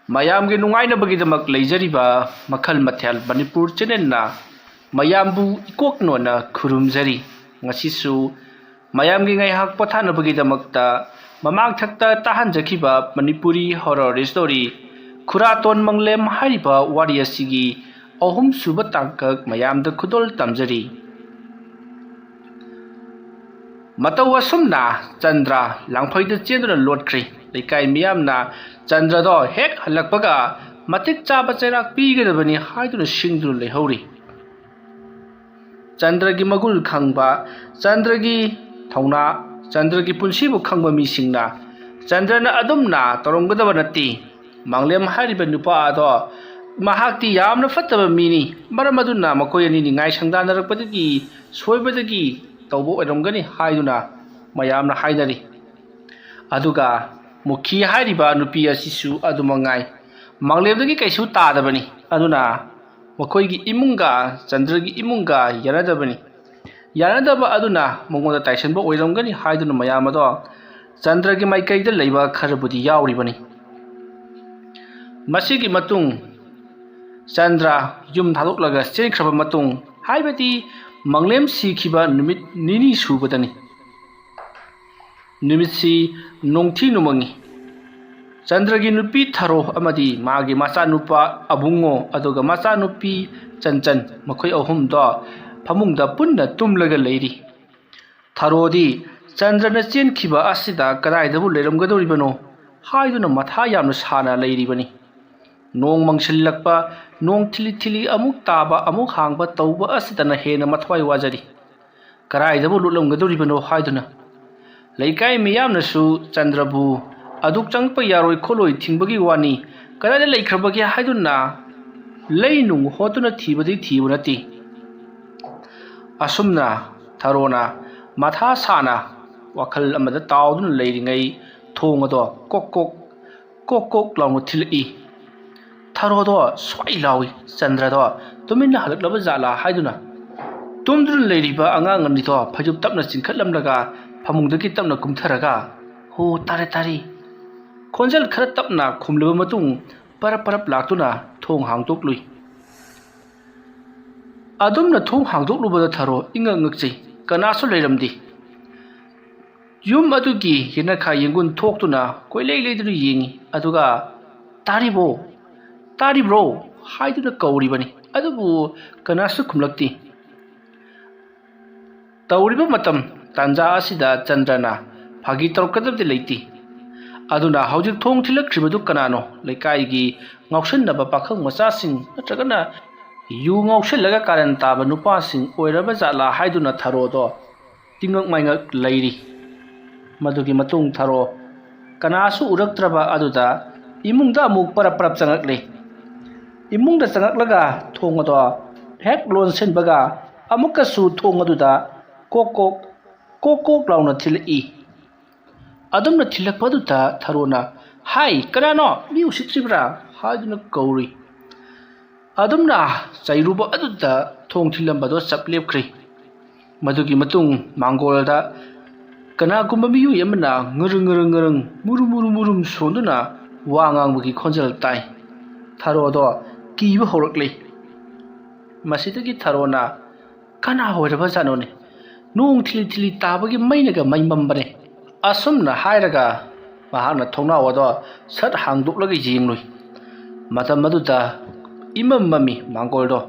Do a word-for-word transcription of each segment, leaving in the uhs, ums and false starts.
ꯃꯌꯥꯝꯒꯤ ꯅꯨꯡꯉꯥꯏꯅꯕꯒꯤꯗꯃꯛ ꯂꯩꯖꯔꯤꯕ ꯃꯈꯜ ꯃꯊꯦꯜ ꯃꯅꯤꯄꯨꯔ ꯆꯦꯅꯦꯜꯅ ꯃꯌꯥꯝꯕꯨ ꯏꯀꯣꯛ ꯅꯣꯟꯅ ꯈꯨꯔꯨꯝꯖꯔꯤ꯫ ꯉꯁꯤꯁꯨ ꯃꯌꯥꯝꯒꯤ ꯉꯥꯏꯍꯥꯛ ꯄꯣꯊꯥꯅꯕꯒꯤꯗꯃꯛꯇ ꯃꯃꯥꯡꯊꯛꯇ ꯇꯥꯍꯟꯖꯈꯤꯕ ꯃꯅꯤꯄꯨꯔꯤ ꯍꯣꯔꯔ ꯁ꯭ꯇꯣꯔꯤ ꯈꯨꯔꯥꯇꯣꯟ ꯃꯪꯂꯦꯝ ꯍꯥꯏꯔꯤꯕ ꯋꯥꯔꯤ ꯑꯁꯤꯒꯤ ꯑꯍꯨꯝꯁꯨꯕ ꯇꯥꯡꯀꯛ ꯃꯌꯥꯝꯗ ꯈꯨꯗꯣꯜ ꯇꯝꯖꯔꯤ꯫ ꯃꯇꯧ ꯑꯁꯨꯝꯅ ꯆꯟꯗ꯭ꯔ ꯂꯥꯡꯐꯩꯗ ꯆꯦꯟꯗꯨꯅ ꯂꯣꯠꯈ꯭ꯔꯦ꯫ ꯂꯩꯀꯥꯏ ꯃꯤꯌꯥꯝꯅ ꯆꯟꯗ꯭ꯔꯗꯣ ꯍꯦꯛ ꯍꯜꯂꯛꯄꯒ ꯃꯇꯤꯛ ꯆꯥꯕ ꯆꯩꯔꯥꯛ ꯄꯤꯒꯗꯕꯅꯤ ꯍꯥꯏꯗꯨꯅ ꯁꯤꯡꯗꯨꯅ ꯂꯩꯍꯧꯔꯤ꯫ ꯆꯟꯗ꯭ꯔꯒꯤ ꯃꯒꯨꯟ ꯈꯪꯕ, ꯆꯟꯗ꯭ꯔꯒꯤ ꯊꯧꯅꯥ, ꯆꯟꯗ꯭ꯔꯒꯤ ꯄꯨꯟꯁꯤꯕꯨ ꯈꯪꯕ ꯃꯤꯁꯤꯡꯅ ꯆꯟꯗ꯭ꯔꯅ ꯑꯗꯨꯝꯅ ꯇꯧꯔꯝꯒꯗꯕ ꯅꯠꯇꯦ꯫ ꯃꯪꯂꯦꯝ ꯍꯥꯏꯔꯤꯕ ꯅꯨꯄꯥ ꯑꯗꯣ ꯃꯍꯥꯛꯇꯤ ꯌꯥꯝꯅ ꯐꯠꯇꯕ ꯃꯤꯅꯤ꯫ ꯃꯔꯝ ꯑꯗꯨꯅ ꯃꯈꯣꯏ ꯑꯅꯤꯅꯤ ꯉꯥꯏ ꯁꯪꯗꯥꯅꯔꯛꯄꯗꯒꯤ ꯁꯣꯏꯕꯗꯒꯤ ꯇꯧꯕ ꯑꯣꯏꯔꯝꯒꯅꯤ ꯍꯥꯏꯗꯨꯅ ꯃꯌꯥꯝꯅ ꯍꯥꯏꯅꯔꯤ꯫ ꯑꯗꯨꯒ ꯃꯨꯈꯤ ꯍꯥꯏꯔꯤꯕ ꯅꯨꯄꯤ ꯑꯁꯤꯁꯨ ꯑꯗꯨꯃꯉꯥꯏ, ꯃꯪꯂꯦꯝꯗꯒꯤ ꯀꯩꯁꯨ ꯇꯥꯗꯕꯅꯤ꯫ ꯑꯗꯨꯅ ꯃꯈꯣꯏꯒꯤ ꯏꯃꯨꯡꯒ ꯆꯟꯗ꯭ꯔꯒꯤ ꯏꯃꯨꯡꯒ ꯌꯥꯅꯗꯕꯅꯤ꯫ ꯌꯥꯅꯗꯕ ꯑꯗꯨꯅ ꯃꯉꯣꯟꯗ ꯇꯥꯏꯁꯟꯕ ꯑꯣꯏꯔꯝꯒꯅꯤ ꯍꯥꯏꯗꯨꯅ ꯃꯌꯥꯝ ꯑꯗꯣ ꯆꯟꯗ꯭ꯔꯒꯤ ꯃꯥꯏꯀꯩꯗ ꯂꯩꯕ ꯈꯔꯕꯨꯗꯤ ꯌꯥꯎꯔꯤꯕꯅꯤ꯫ ꯃꯁꯤꯒꯤ ꯃꯇꯨꯡ ꯆꯟꯗ꯭ꯔ ꯌꯨꯝ ꯊꯥꯗꯣꯛꯂꯒ ꯆꯦꯟꯈ꯭ꯔꯕ ꯃꯇꯨꯡ, ꯍꯥꯏꯕꯗꯤ ꯃꯪꯂꯦꯝ ꯁꯤꯈꯤꯕ ꯅꯨꯃꯤꯠ ꯅꯤꯅꯤ ꯁꯨꯕꯗꯅꯤ꯫ ꯅꯨꯃꯤꯠꯁꯤ ꯅꯣꯡꯊꯤ ꯅꯨꯃꯪꯉꯤ꯫ ꯆꯟꯗ꯭ꯔꯒꯤ ꯅꯨꯄꯤ ꯊꯔꯣ ꯑꯃꯗꯤ ꯃꯥꯒꯤ ꯃꯆꯥꯅꯨꯄꯥ ꯑꯕꯨꯡꯉꯣ ꯑꯗꯨꯒ ꯃꯆꯥꯅꯨꯄꯤ ꯆꯟꯆꯟ, ꯃꯈꯣꯏ ꯑꯍꯨꯝꯗꯣ ꯐꯃꯨꯡꯗ ꯄꯨꯟꯅ ꯇꯨꯝꯂꯒ ꯂꯩꯔꯤ꯫ ꯊꯔꯣꯗꯤ ꯆꯟꯗ꯭ꯔꯅ ꯆꯦꯟꯈꯤꯕ ꯑꯁꯤꯗ ꯀꯗꯥꯏꯗꯕꯨ ꯂꯩꯔꯝꯒꯗꯧꯔꯤꯕꯅꯣ ꯍꯥꯏꯗꯨꯅ ꯃꯊꯥ ꯌꯥꯝꯅ ꯁꯥꯅ ꯂꯩꯔꯤꯕꯅꯤ꯫ ꯅꯣꯡ ꯃꯪꯁꯤꯜꯂꯛꯄ, ꯅꯣꯡ ꯊꯤꯂꯤ ꯊꯤꯂꯤ ꯑꯃꯨꯛ ꯇꯥꯕ, ꯑꯃꯨꯛ ꯍꯥꯡꯕ ꯇꯧꯕ ꯑꯁꯤꯗꯅ ꯍꯦꯟꯅ ꯃꯊ꯭ꯋꯥꯏ ꯋꯥꯖꯔꯤ꯫ ꯀꯗꯥꯏꯗꯕꯨ ꯂꯣꯠꯂꯝꯒꯗꯧꯔꯤꯕꯅꯣ ꯍꯥꯏꯗꯨꯅ꯫ ꯂꯩꯀꯥꯏ ꯃꯤꯌꯥꯝꯅꯁꯨ ꯆꯟꯗ꯭ꯔꯕꯨ ꯑꯗꯨꯛ ꯆꯪꯉꯛꯄ ꯌꯥꯔꯣꯏ ꯈꯣꯠꯂꯣꯏ ꯊꯤꯡꯕꯒꯤ ꯋꯥꯅꯤ, ꯀꯗꯥꯏꯗ ꯂꯩꯈ꯭ꯔꯕꯒꯦ ꯍꯥꯏꯗꯨꯅ ꯂꯩ ꯅꯨꯡ ꯍꯣꯠꯇꯨꯅ ꯊꯤꯕꯗꯤ ꯊꯤꯕ ꯅꯠꯇꯦ꯫ ꯑꯁꯨꯝꯅ ꯊꯔꯣꯅ ꯃꯊꯥ ꯁꯥꯅ ꯋꯥꯈꯜ ꯑꯃꯗ ꯇꯥꯎꯗꯨꯅ ꯂꯩꯔꯤꯉꯩ ꯊꯣꯡ ꯑꯗꯣ ꯀꯣꯛ ꯀꯣꯛ, ꯀꯣꯛ ꯀꯣꯛ ꯂꯥꯎꯅ ꯊꯤꯜꯂꯛꯏ꯫ ꯊꯔꯣꯗꯣ ꯁ꯭ꯋꯥꯏ ꯂꯥꯎꯏ꯫ ꯆꯟꯗ꯭ꯔꯗꯣ ꯇꯨꯃꯤꯟꯅ ꯍꯜꯂꯛꯂꯕ ꯖꯥꯠꯂꯥ ꯍꯥꯏꯗꯨꯅ ꯇꯨꯝꯗꯨꯅ ꯂꯩꯔꯤꯕ ꯑꯉꯥꯡ ꯑꯅꯤꯗꯣ ꯐꯩꯖꯨꯞ ꯇꯞꯅ ꯆꯤꯡꯈꯠꯂꯝꯂꯒ ꯐꯃꯨꯡꯗꯒꯤ ꯇꯞꯅ ꯀꯨꯝꯊꯔꯒ, "ꯍꯣ, ꯇꯥꯔꯦ, ꯇꯥꯔꯦ" ꯈꯣꯟꯖꯦꯜ ꯈꯔ ꯇꯞꯅ ꯈꯨꯝꯂꯕ ꯃꯇꯨꯡ ꯄꯔꯞ ꯄꯔꯞ ꯂꯥꯛꯇꯨꯅ ꯊꯣꯡ ꯍꯥꯡꯗꯣꯛꯂꯨꯏ꯫ ꯑꯗꯨꯝꯅ ꯊꯣꯡ ꯍꯥꯡꯗꯣꯛꯂꯨꯕꯗ ꯊꯔꯣ ꯏꯉꯛ ꯉꯛꯆꯩ꯫ ꯀꯅꯥꯁꯨ ꯂꯩꯔꯝꯗꯦ꯫ ꯌꯨꯝ ꯑꯗꯨꯒꯤ ꯌꯦꯅꯈꯥ ꯌꯦꯡꯒꯨꯟ ꯊꯣꯛꯇꯨꯅ ꯀꯣꯏꯂꯩ ꯂꯩꯗꯨꯅ ꯌꯦꯡꯉꯤ꯫ ꯑꯗꯨꯒ "ꯇꯥꯔꯤꯕꯣ? ꯇꯥꯔꯤꯕ꯭ꯔꯣ?" ꯍꯥꯏꯗꯨꯅ ꯀꯧꯔꯤꯕꯅꯤ꯫ ꯑꯗꯨꯕꯨ ꯀꯅꯥꯁꯨ ꯈꯨꯝꯂꯛꯇꯦ꯫ ꯇꯧꯔꯤꯕ ꯃꯇꯝ ꯇꯥꯟꯖꯥ ꯑꯁꯤꯗ ꯆꯟꯗ꯭ꯔꯅ ꯐꯥꯒꯤ ꯇꯧꯔꯛꯀꯗꯕꯗꯤ ꯂꯩꯇꯦ꯫ ꯑꯗꯨꯅ ꯍꯧꯖꯤꯛ ꯊꯣꯡ ꯊꯤꯜꯂꯛꯈ꯭ꯔꯤꯕꯗꯨ ꯀꯅꯥꯅꯣ? ꯂꯩꯀꯥꯏꯒꯤ ꯉꯥꯎꯁꯤꯟꯅꯕ ꯄꯥꯈꯪ ꯃꯆꯥꯁꯤꯡ ꯅꯠꯇ꯭ꯔꯒꯅ ꯌꯨ ꯉꯥꯎꯁꯤꯜꯂꯒ ꯀꯥꯔꯟ ꯇꯥꯕ ꯅꯨꯄꯥꯁꯤꯡ ꯑꯣꯏꯔꯕ ꯖꯥꯠꯂꯥ ꯍꯥꯏꯗꯨꯅ ꯊꯔꯣꯗꯣ ꯇꯤꯡꯉꯛ ꯃꯥꯏꯉꯛ ꯂꯩꯔꯤ꯫ ꯃꯗꯨꯒꯤ ꯃꯇꯨꯡ ꯊꯔꯣ ꯀꯅꯥꯁꯨ ꯎꯔꯛꯇ꯭ꯔꯕ ꯑꯗꯨꯗ ꯏꯃꯨꯡꯗ ꯑꯃꯨꯛ ꯄꯔꯞ ꯄꯔꯞ ꯆꯪꯉꯛꯂꯦ꯫ ꯏꯃꯨꯡꯗ ꯆꯪꯉꯛꯂꯒ ꯊꯣꯡ ꯑꯗꯣ ꯍꯦꯛ ꯂꯣꯟꯁꯤꯟꯕꯒ ꯑꯃꯨꯛꯀꯁꯨ ꯊꯣꯡ ꯑꯗꯨꯗ ꯀꯣꯛ ꯀꯣꯛ, ꯀꯣꯛ ꯀꯣꯛ ꯂꯥꯎꯅ ꯊꯤꯜꯂꯛꯏ꯫ ꯑꯗꯨꯝꯅ ꯊꯤꯜꯂꯛꯄ ꯑꯗꯨꯗ ꯊꯔꯣꯅ, "ꯍꯥꯏ, ꯀꯅꯥꯅꯣ? ꯃꯤ ꯎꯁꯤꯠꯇ꯭ꯔꯤꯕ꯭ꯔꯥ?" ꯍꯥꯏꯗꯨꯅ ꯀꯧꯔꯨꯏ꯫ ꯑꯗꯨꯝꯅ ꯆꯩꯔꯨꯕ ꯑꯗꯨꯗ ꯊꯣꯡ ꯊꯤꯜꯂꯝꯕꯗꯣ ꯆꯞ ꯂꯦꯞꯈ꯭ꯔꯦ꯫ ꯃꯗꯨꯒꯤ ꯃꯇꯨꯡ ꯃꯥꯡꯒꯣꯜꯗ ꯀꯅꯥꯒꯨꯝꯕ ꯃꯤꯑꯣꯏ ꯑꯃꯅ ꯉꯔꯪ ꯉꯔꯪ ꯉꯔꯪ, ꯃꯨꯔꯨꯝ ꯃꯨꯔꯨꯝ ꯃꯨꯔꯨꯝ ꯁꯣꯟꯗꯨꯅ ꯋꯥ ꯉꯥꯡꯕꯒꯤ ꯈꯣꯟꯖꯦꯜ ꯇꯥꯏ꯫ ꯊꯔꯣꯗꯣ ꯀꯤꯕ ꯍꯧꯔꯛꯂꯦ꯫ ꯃꯁꯤꯗꯒꯤ ꯊꯔꯣꯅ, "ꯀꯅꯥ ꯑꯣꯏꯔꯕꯖꯥꯠꯅꯣꯅꯦ? ꯅꯣꯡ ꯊꯤꯂꯤ ꯊꯤꯂꯤ ꯇꯥꯕꯒꯤ ꯃꯩꯅꯒ ꯃꯩ ꯃꯝꯕꯅꯦ"꯫ ꯑꯁꯨꯝꯅ ꯍꯥꯏꯔꯒ ꯃꯍꯥꯛꯅ ꯊꯣꯡꯅꯥꯎ ꯑꯗꯣ ꯁꯠ ꯍꯥꯡꯗꯣꯛꯂꯒ ꯌꯦꯡꯂꯨꯏ꯫ ꯃꯇꯝ ꯑꯗꯨꯗ ꯏꯃꯝ ꯃꯝꯃꯤ ꯃꯥꯡꯒꯣꯜꯗꯣ꯫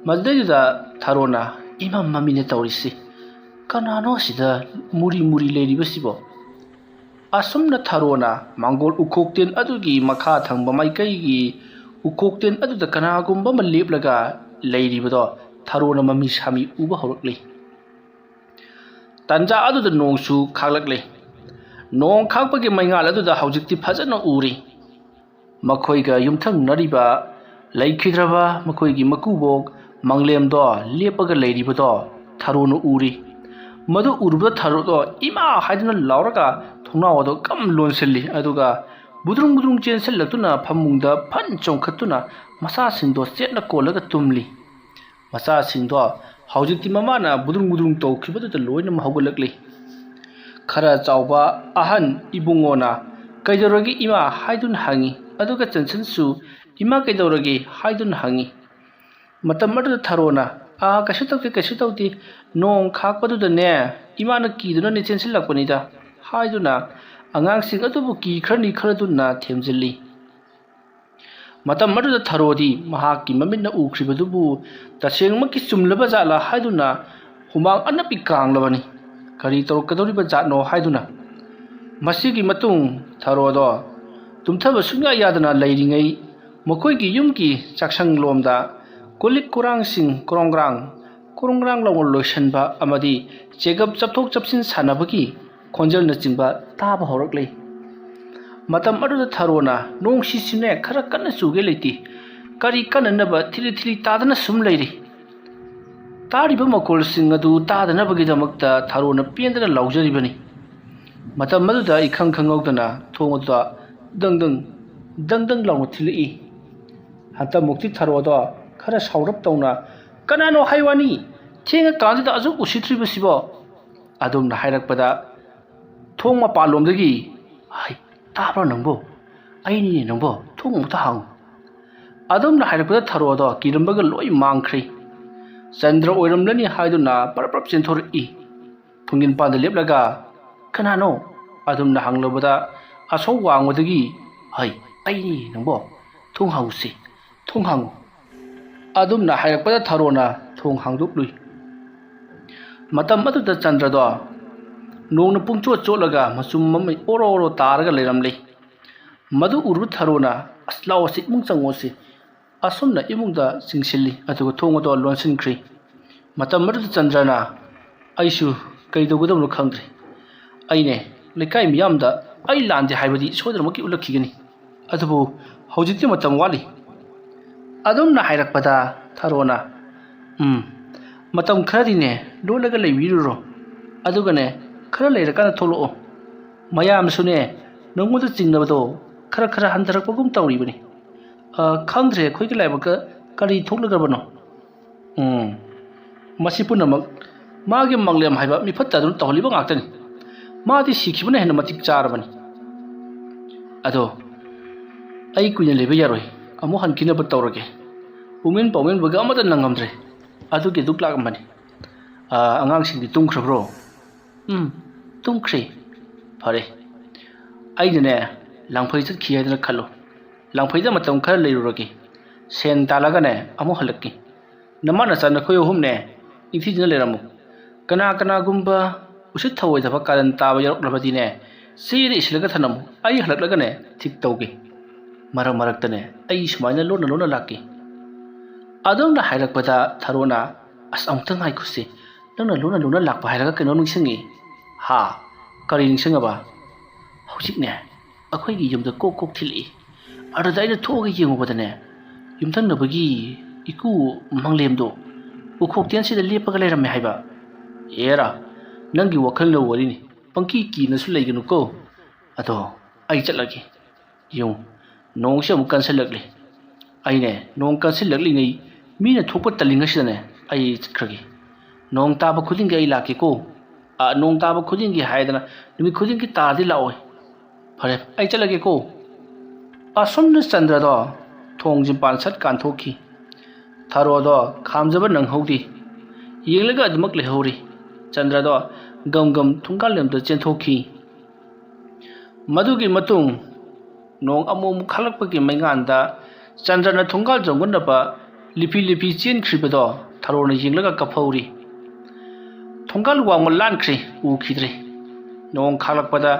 ꯃꯗꯨꯗꯩꯗꯨꯗ ꯊꯔꯣꯅ, "ꯏꯃꯝ ꯃꯝꯃꯤꯅꯦ ꯇꯧꯔꯤꯁꯤ꯫ ꯀꯅꯥꯅꯣ ꯑꯁꯤꯗ ꯃꯨꯔꯤ ꯃꯨꯔꯤ ꯂꯩꯔꯤꯕꯁꯤꯕꯣ?" ꯑꯁꯨꯝꯅ ꯊꯔꯣꯅ ꯃꯥꯡꯒꯣꯜ ꯎꯈꯣꯛꯇꯦꯟ ꯑꯗꯨꯒꯤ ꯃꯈꯥ ꯊꯪꯕ ꯃꯥꯏꯀꯩꯒꯤ ꯎꯈꯣꯛꯇꯦꯟ ꯑꯗꯨꯗ ꯀꯅꯥꯒꯨꯝꯕ ꯑꯃ ꯂꯦꯞꯂꯒ ꯂꯩꯔꯤꯕꯗꯣ ꯊꯔꯣꯅ ꯃꯃꯤ ꯁꯥꯃꯤ ꯎꯕ ꯍꯧꯔꯛꯂꯤ꯫ ꯇꯟꯖꯥ ꯑꯗꯨꯗ ꯅꯣꯡꯁꯨ ꯈꯥꯛꯂꯛꯂꯦ꯫ ꯅꯣꯡ ꯈꯥꯛꯄꯒꯤ ꯃꯩꯉꯥꯜ ꯑꯗꯨꯗ ꯍꯧꯖꯤꯛꯇꯤ ꯐꯖꯅ ꯎꯔꯤ꯫ ꯃꯈꯣꯏꯒ ꯌꯨꯝꯊꯪꯅꯔꯤꯕ ꯂꯩꯈꯤꯗ꯭ꯔꯕ ꯃꯈꯣꯏꯒꯤ ꯃꯀꯨꯕꯣꯛ ꯃꯪꯂꯦꯝꯗꯣ ꯂꯦꯞꯄꯒ ꯂꯩꯔꯤꯕꯗꯣ ꯊꯔꯣꯅ ꯎꯔꯤ꯫ ꯃꯗꯨ ꯎꯔꯨꯕꯗ ꯊꯔꯣꯗꯣ "ꯏꯃꯥ!" ꯍꯥꯏꯗꯨꯅ ꯂꯥꯎꯔꯒ ꯊꯣꯡꯅꯥꯎ ꯑꯗꯨ ꯀꯝ ꯂꯣꯟꯁꯤꯜꯂꯤ꯫ ꯑꯗꯨꯒ ꯕꯨꯗ꯭ꯔꯨꯡ ꯕꯨꯗ꯭ꯔꯨꯡ ꯆꯦꯟꯁꯤꯜꯂꯛꯇꯨꯅ ꯐꯃꯨꯡꯗ ꯐꯟ ꯆꯣꯡꯈꯠꯇꯨꯅ ꯃꯆꯥꯁꯤꯡꯗꯣ ꯆꯦꯠꯅ ꯀꯣꯜꯂꯒ ꯇꯨꯝꯂꯤ꯫ ꯃꯆꯥꯁꯤꯡꯗꯣ ꯍꯧꯖꯤꯛꯇꯤ ꯃꯃꯥꯅ ꯕꯨꯗ꯭ꯔꯨꯡ ꯕꯨꯗ꯭ꯔꯨꯡ ꯇꯧꯈꯤꯕꯗꯨꯗ ꯂꯣꯏꯅꯃꯛ ꯍꯧꯒꯠꯂꯛꯂꯤ꯫ ꯈꯔ ꯆꯥꯎꯕ ꯑꯍꯟ ꯏꯕꯨꯡꯉꯣꯅ, "ꯀꯩꯗꯧꯔꯒꯦ ꯏꯃꯥ?" ꯍꯥꯏꯗꯨꯅ ꯍꯪꯉꯤ꯫ ꯑꯗꯨꯒ ꯆꯟꯁꯟꯁꯨ "ꯏꯃꯥ, ꯀꯩꯗꯧꯔꯒꯦ?" ꯍꯥꯏꯗꯨꯅ ꯍꯪꯉꯤ꯫ ꯃꯇꯝ ꯑꯗꯨꯗ ꯊꯔꯣꯅ, "ꯑꯥ, ꯀꯩꯁꯨ ꯇꯧꯗꯦ, ꯀꯩꯁꯨ ꯇꯧꯗꯦ꯫ ꯅꯣꯡ ꯈꯥꯛꯄꯗꯨꯗꯅꯦ, ꯏꯃꯥꯅ ꯀꯤꯗꯨꯅꯅꯦ ꯆꯦꯟꯁꯤꯜꯂꯛꯄꯅꯤꯗ" ꯍꯥꯏꯗꯨꯅ ꯑꯉꯥꯡꯁꯤꯡ ꯑꯗꯨꯕꯨ ꯀꯤꯈ꯭ꯔꯅꯤ ꯈꯜꯂꯗꯨꯅ ꯊꯦꯝꯖꯤꯜꯂꯤ꯫ ꯃꯇꯝ ꯑꯗꯨꯗ ꯊꯔꯣꯗꯤ ꯃꯍꯥꯛꯀꯤ ꯃꯃꯤꯠꯅ ꯎꯈ꯭ꯔꯤꯕꯗꯨꯕꯨ ꯇꯁꯦꯡꯃꯛꯀꯤ ꯆꯨꯝꯂꯕ ꯖꯥꯠꯂꯥ ꯍꯥꯏꯗꯨꯅ ꯍꯨꯃꯥꯡ ꯑꯅꯞꯄꯤ ꯀꯥꯡꯂꯕꯅꯤ꯫ ꯀꯔꯤ ꯇꯧꯔꯛꯀꯗꯧꯔꯤꯕ ꯖꯥꯠꯅꯣ ꯍꯥꯏꯗꯨꯅ꯫ ꯃꯁꯤꯒꯤ ꯃꯇꯨꯡ ꯊꯔꯣꯗꯣ ꯇꯨꯝꯊꯕ ꯁꯨꯡꯌꯥ ꯌꯥꯗꯅ ꯂꯩꯔꯤꯉꯩ, ꯃꯈꯣꯏꯒꯤ ꯌꯨꯝꯒꯤ ꯆꯥꯛꯁꯪꯂꯣꯝꯗ ꯀꯣꯜꯂꯤꯛ ꯀꯣꯔꯥꯡꯁꯤꯡ ꯀ꯭ꯔꯣꯡ ꯀ꯭ꯔꯥꯡ, ꯀ꯭ꯔꯣꯡ ꯀ꯭ꯔꯥꯡ ꯂꯥꯎꯅ ꯂꯣꯏꯁꯤꯟꯕ ꯑꯃꯗꯤ ꯆꯦꯒꯞ ꯆꯞꯊꯣꯛ ꯆꯞꯁꯤꯟ ꯁꯥꯟꯅꯕꯒꯤ ꯈꯣꯟꯖꯦꯜꯅꯆꯤꯡꯕ ꯇꯥꯕ ꯍꯧꯔꯛꯂꯦ꯫ ꯃꯇꯝ ꯑꯗꯨꯗ ꯊꯔꯣꯅ, "ꯅꯣꯡꯁꯤꯁꯨꯅꯦ ꯈꯔ ꯀꯟꯅ ꯆꯨꯒꯦ ꯂꯩꯇꯦ꯫ ꯀꯔꯤ ꯀꯟꯅꯅꯕ ꯊꯤꯂꯤ ꯊꯤꯂꯤ ꯇꯥꯗꯅ ꯁꯨꯝ ꯂꯩꯔꯤ"꯫ ꯇꯥꯔꯤꯕ ꯃꯈꯣꯜꯁꯤꯡ ꯑꯗꯨ ꯇꯥꯗꯅꯕꯒꯤꯗꯃꯛꯇ ꯊꯔꯣꯅ ꯄꯦꯟꯗꯅ ꯂꯥꯎꯖꯔꯤꯕꯅꯤ꯫ ꯃꯇꯝ ꯑꯗꯨꯗ ꯏꯈꯪ ꯈꯪꯍꯧꯗꯅ ꯊꯣꯡ ꯑꯗꯨꯗ ꯗꯪ ꯗꯪ, ꯗꯪ ꯗꯪ ꯂꯥꯎꯅ ꯊꯤꯜꯂꯛꯏ꯫ ꯍꯟꯇꯛꯃꯨꯛꯇꯤ ꯊꯔꯣꯗꯣ ꯈꯔ ꯁꯥꯎꯔꯞ ꯇꯧꯅ, "ꯀꯅꯥꯅꯣ ꯍꯥꯏ ꯋꯥꯅꯤ? ꯊꯦꯡꯉꯀꯥꯟꯁꯤꯗ ꯑꯁꯨꯛ ꯎꯁꯤꯠꯇ꯭ꯔꯤꯕꯁꯤꯕꯣ?" ꯑꯗꯨꯝꯅ ꯍꯥꯏꯔꯛꯄꯗ ꯊꯣꯡ ꯃꯄꯥꯟꯂꯣꯝꯗꯒꯤ, "ꯍꯩ, ꯇꯥꯕ꯭ꯔꯣ ꯅꯪꯕꯣ? ꯑꯩꯅꯤꯅꯦ ꯅꯪꯕꯣ, ꯊꯣꯡ ꯑꯃꯨꯛꯇ ꯍꯥꯡꯉꯨ"꯫ ꯑꯗꯨꯝꯅ ꯍꯥꯏꯔꯛꯄꯗ ꯊꯔꯣꯗꯣ ꯀꯤꯔꯝꯕꯒ ꯂꯣꯏ ꯃꯥꯡꯈ꯭ꯔꯦ꯫ ꯆꯟꯗ꯭ꯔ ꯑꯣꯏꯔꯝꯂꯅꯤ ꯍꯥꯏꯗꯨꯅ ꯄꯔꯞ ꯄꯔꯞ ꯆꯦꯟꯊꯣꯔꯛꯏ꯫ ꯊꯣꯡꯖꯤꯟ ꯄꯥꯟꯗ ꯂꯦꯞꯂꯒ, "ꯀꯅꯥꯅꯣ?" ꯑꯗꯨꯝꯅ ꯍꯪꯂꯨꯕꯗ ꯑꯁꯣꯛ ꯋꯥꯡꯃꯗꯒꯤ, "ꯍꯩ, ꯑꯩꯅꯤ ꯅꯪꯕꯣ, ꯊꯣꯡ ꯍꯥꯡꯉꯨꯁꯤ, ꯊꯣꯡ ꯍꯥꯡꯉꯨ"꯫ ꯑꯗꯨꯝꯅ ꯍꯥꯏꯔꯛꯄꯗ ꯊꯔꯣꯅ ꯊꯣꯡ ꯍꯥꯡꯗꯣꯛꯂꯨꯏ꯫ ꯃꯇꯝ ꯑꯗꯨꯗ ꯆꯟꯗ꯭ꯔꯗꯣ ꯅꯣꯡꯅ ꯄꯨꯡꯆꯣꯠ ꯆꯣꯠꯂꯒ ꯃꯆꯨꯝ ꯑꯃ ꯑꯣꯔꯣ ꯑꯣꯔꯣ ꯇꯥꯔꯒ ꯂꯩꯔꯝꯂꯦ꯫ ꯃꯗꯨ ꯎꯔꯨ ꯊꯔꯣꯅ, "ꯑꯁ, ꯂꯥꯎ, ꯑꯁꯤ ꯏꯃꯨꯡ ꯆꯪꯉꯣ", ꯑꯁꯤ ꯑꯁꯨꯝꯅ ꯏꯃꯨꯡꯗ ꯆꯤꯡꯁꯤꯜꯂꯤ, ꯑꯗꯨꯒ ꯊꯣꯡ ꯑꯗꯨ ꯂꯣꯟꯁꯤꯟꯈ꯭ꯔꯤ꯫ ꯃꯇꯝ ꯑꯗꯨꯗ ꯆꯟꯗ꯭ꯔꯅ, "ꯑꯩꯁꯨ ꯀꯩꯗꯧꯒꯗꯕꯅꯣ ꯈꯪꯗ꯭ꯔꯦ꯫ ꯑꯩꯅꯦ, ꯂꯩꯀꯥꯏ ꯃꯤꯌꯥꯝꯗ ꯑꯩ ꯂꯥꯟꯗꯦ ꯍꯥꯏꯕꯗꯤ ꯁꯣꯏꯗꯅꯃꯛꯀꯤ ꯎꯠꯂꯛꯈꯤꯒꯅꯤ꯫ ꯑꯗꯨꯕꯨ ꯍꯧꯖꯤꯛꯇꯤ ꯃꯇꯝ ꯋꯥꯠꯂꯤ"꯫ ꯑꯗꯨꯝꯅ ꯍꯥꯏꯔꯛꯄꯗ ꯊꯔꯣꯅ, "ꯎꯝ, ꯃꯇꯝ ꯈꯔꯗꯤꯅꯦ ꯂꯣꯠꯂꯒ ꯂꯩꯕꯤꯔꯨꯔꯣ꯫ ꯑꯗꯨꯒꯅꯦ, ꯈꯔ ꯂꯩꯔꯀꯥꯟꯗ ꯊꯣꯛꯂꯛꯑꯣ꯫ ꯃꯌꯥꯝꯁꯨꯅꯦ ꯅꯉꯣꯟꯗ ꯆꯤꯡꯅꯕꯗꯣ ꯈꯔ ꯈꯔ ꯍꯟꯊꯔꯛꯄꯒꯨꯝ ꯇꯧꯔꯤꯕꯅꯤ꯫ ꯑ, ꯈꯪꯗ꯭ꯔꯦ ꯑꯩꯈꯣꯏꯒꯤ ꯂꯥꯏꯕꯛꯇ ꯀꯔꯤ ꯊꯣꯛꯂꯒꯕꯅꯣ꯫ ꯎꯝ, ꯃꯁꯤ ꯄꯨꯝꯅꯃꯛ ꯃꯥꯒꯤ ꯃꯪꯂꯦꯝ ꯍꯥꯏꯕ ꯃꯤꯐꯠꯇ ꯑꯗꯨꯅ ꯇꯧꯍꯜꯂꯤꯕ ꯉꯥꯛꯇꯅꯤ꯫ ꯃꯥꯗꯤ ꯁꯤꯈꯤꯕꯅ ꯍꯦꯟꯅ ꯃꯇꯤꯛ ꯆꯥꯔꯕꯅꯤ"꯫ ꯑꯗꯣ ꯑꯩ ꯀꯨꯏꯅ ꯂꯩꯕ ꯌꯥꯔꯣꯏ, ꯑꯃꯨꯛ ꯍꯟꯈꯤꯅꯕ ꯇꯧꯔꯒꯦ꯫ ꯄꯨꯡꯃꯤꯟ ꯄꯥꯎꯃꯤꯟꯕꯒ ꯑꯃꯠꯇ ꯅꯪꯉꯝꯗ꯭ꯔꯦ꯫ ꯑꯗꯨꯒꯤ ꯑꯗꯨꯛ ꯂꯥꯛꯑꯝꯕꯅꯤ꯫ "ꯑꯥ, ꯑꯉꯥꯡꯁꯤꯡꯗꯤ ꯇꯨꯝꯈ꯭ꯔꯕ꯭ꯔꯣ?" "ꯎꯝ, ꯇꯨꯝꯈ꯭ꯔꯦ꯫" "ꯐꯔꯦ꯫ ꯑꯩꯅꯅꯦ, ꯂꯥꯡꯐꯩ ꯆꯠꯈꯤ ꯍꯥꯏꯗꯅ ꯈꯜꯂꯨ꯫ ꯂꯥꯡꯐꯩꯗ ꯃꯇꯝ ꯈꯔ ꯂꯩꯔꯨꯔꯒꯦ꯫ ꯁꯦꯟ ꯇꯥꯜꯂꯒꯅꯦ, ꯑꯃꯨꯛ ꯍꯜꯂꯛꯀꯦ꯫ ꯅꯃꯥ ꯅꯆꯥ ꯅꯈꯣꯏ ꯑꯍꯨꯝꯅꯦ, ꯅꯤꯡꯊꯤꯖꯅ ꯂꯩꯔꯝꯃꯨ꯫ ꯀꯅꯥ ꯀꯅꯥꯒꯨꯝꯕ ꯎꯁꯤꯠ ꯊꯑꯣꯏꯗꯕ ꯀꯥꯔꯟ ꯇꯥꯕ ꯌꯥꯎꯔꯛꯂꯕꯗꯤꯅꯦ, ꯆꯦꯗ ꯏꯁꯤꯜꯂꯒ ꯊꯅꯝꯃꯨ꯫ ꯑꯩ ꯍꯜꯂꯛꯂꯒꯅꯦ, ꯊꯤꯛ ꯇꯧꯒꯦ꯫ ꯃꯔꯛ ꯃꯔꯛꯇꯅꯦ, ꯑꯩ ꯁꯨꯃꯥꯏꯅ ꯂꯣꯟꯅ ꯂꯣꯟꯅ ꯂꯥꯛꯀꯦ꯫" ꯑꯗꯨꯝꯅ ꯍꯥꯏꯔꯛꯄꯗ ꯊꯔꯣꯅ, "ꯑꯁ, ꯑꯃꯨꯛꯇ ꯉꯥꯏꯈꯣꯁꯦ꯫ ꯅꯪꯅ ꯂꯣꯟꯅ ꯂꯣꯟꯅ ꯂꯥꯛꯄ ꯍꯥꯏꯔꯒ ꯀꯩꯅꯣꯝ ꯅꯤꯡꯁꯤꯡꯉꯤ꯫" "ꯍꯥ? ꯀꯔꯤ ꯅꯤꯡꯁꯤꯡꯉꯕ?" "ꯍꯧꯖꯤꯛꯅꯦ, ꯑꯩꯈꯣꯏꯒꯤ ꯌꯨꯝꯗ ꯀꯣꯛ ꯀꯣꯛ ꯊꯤꯜꯂꯛꯏ꯫ ꯑꯗꯨꯗ ꯑꯩꯅ ꯊꯣꯛꯑꯒ ꯌꯦꯡꯉꯨꯕꯗꯅꯦ, ꯌꯨꯝꯊꯪꯅꯕꯒꯤ ꯏꯀꯨ ꯃꯪꯂꯦꯝꯗꯣ ꯎꯈꯣꯛ ꯇꯦꯟꯁꯤꯗ ꯂꯦꯞꯄꯒ ꯂꯩꯔꯝꯃꯦ ꯍꯥꯏꯕ꯫" "ꯑꯦꯔꯥ, ꯅꯪꯒꯤ ꯋꯥꯈꯜꯅ ꯋꯥꯔꯤꯅꯤ꯫ ꯄꯪꯀꯤ ꯀꯤꯅꯁꯨ ꯂꯩꯒꯅꯨꯀꯣ꯫ ꯑꯗꯣ ꯑꯩ ꯆꯠꯂꯒꯦ꯫ ꯌꯦꯡꯉꯨ, ꯅꯣꯡꯁꯦ ꯑꯃꯨꯛ ꯀꯟꯁꯤꯜꯂꯛꯂꯤ꯫ ꯑꯩꯅꯦ, ꯅꯣꯡ ꯀꯟꯁꯤꯜꯂꯛꯂꯤꯉꯩ, ꯃꯤꯅ ꯊꯣꯛꯄ ꯇꯜꯂꯤꯉꯩꯁꯤꯗꯅꯦ, ꯑꯩ ꯆꯠꯈ꯭ꯔꯒꯦ꯫ ꯅꯣꯡ ꯇꯥꯕ ꯈꯨꯗꯤꯡꯒꯤ ꯑꯩ ꯂꯥꯛꯀꯦꯀꯣ꯫ ꯑꯥ, ꯅꯣꯡ ꯇꯥꯕ ꯈꯨꯗꯤꯡꯒꯤ ꯍꯥꯏꯗꯅ ꯅꯨꯃꯤꯠ ꯈꯨꯗꯤꯡꯒꯤ ꯇꯥꯔꯗꯤ ꯂꯥꯛꯑꯣꯏ꯫ ꯐꯔꯦ, ꯑꯩ ꯆꯠꯂꯒꯦꯀꯣ꯫" ꯑꯁꯨꯝꯅ ꯆꯟꯗ꯭ꯔꯗꯣ ꯊꯣꯡ ꯆꯤꯝꯄꯥꯟ ꯁꯠ ꯀꯥꯟꯊꯣꯛꯈꯤ꯫ ꯊꯔꯣꯗꯣ ꯈꯥꯝꯖꯕ ꯅꯪꯍꯧꯗꯦ꯫ ꯌꯦꯡꯂꯒ ꯑꯗꯨꯃꯛ ꯂꯩꯍꯧꯔꯤ꯫ ꯆꯟꯗ꯭ꯔꯗꯣ ꯒꯝ ꯒꯝ ꯊꯣꯡꯒꯥꯜꯂꯣꯝꯗ ꯆꯦꯟꯊꯣꯛꯈꯤ꯫ ꯃꯗꯨꯒꯤ ꯃꯇꯨꯡ ꯅꯣꯡ ꯑꯃꯨꯛ ꯑꯃꯨꯛ ꯈꯥꯛꯂꯛꯄꯒꯤ ꯃꯩꯉꯥꯟꯗ ꯆꯟꯗ꯭ꯔꯅ ꯊꯣꯡꯒꯥꯜ ꯆꯪꯒꯨꯟꯅꯕ ꯂꯤꯄꯤ ꯂꯤꯄꯤ ꯆꯦꯟꯈ꯭ꯔꯤꯕꯗꯣ ꯊꯔꯣꯅ ꯌꯦꯡꯂꯒ ꯀꯞꯐꯧꯔꯤ꯫ ꯊꯣꯡꯒꯥꯜ ꯋꯥꯡꯃ ꯂꯥꯟꯈ꯭ꯔꯦ, ꯎꯈꯤꯗ꯭ꯔꯦ꯫ ꯅꯣꯡ ꯈꯥꯛꯂꯛꯄꯗ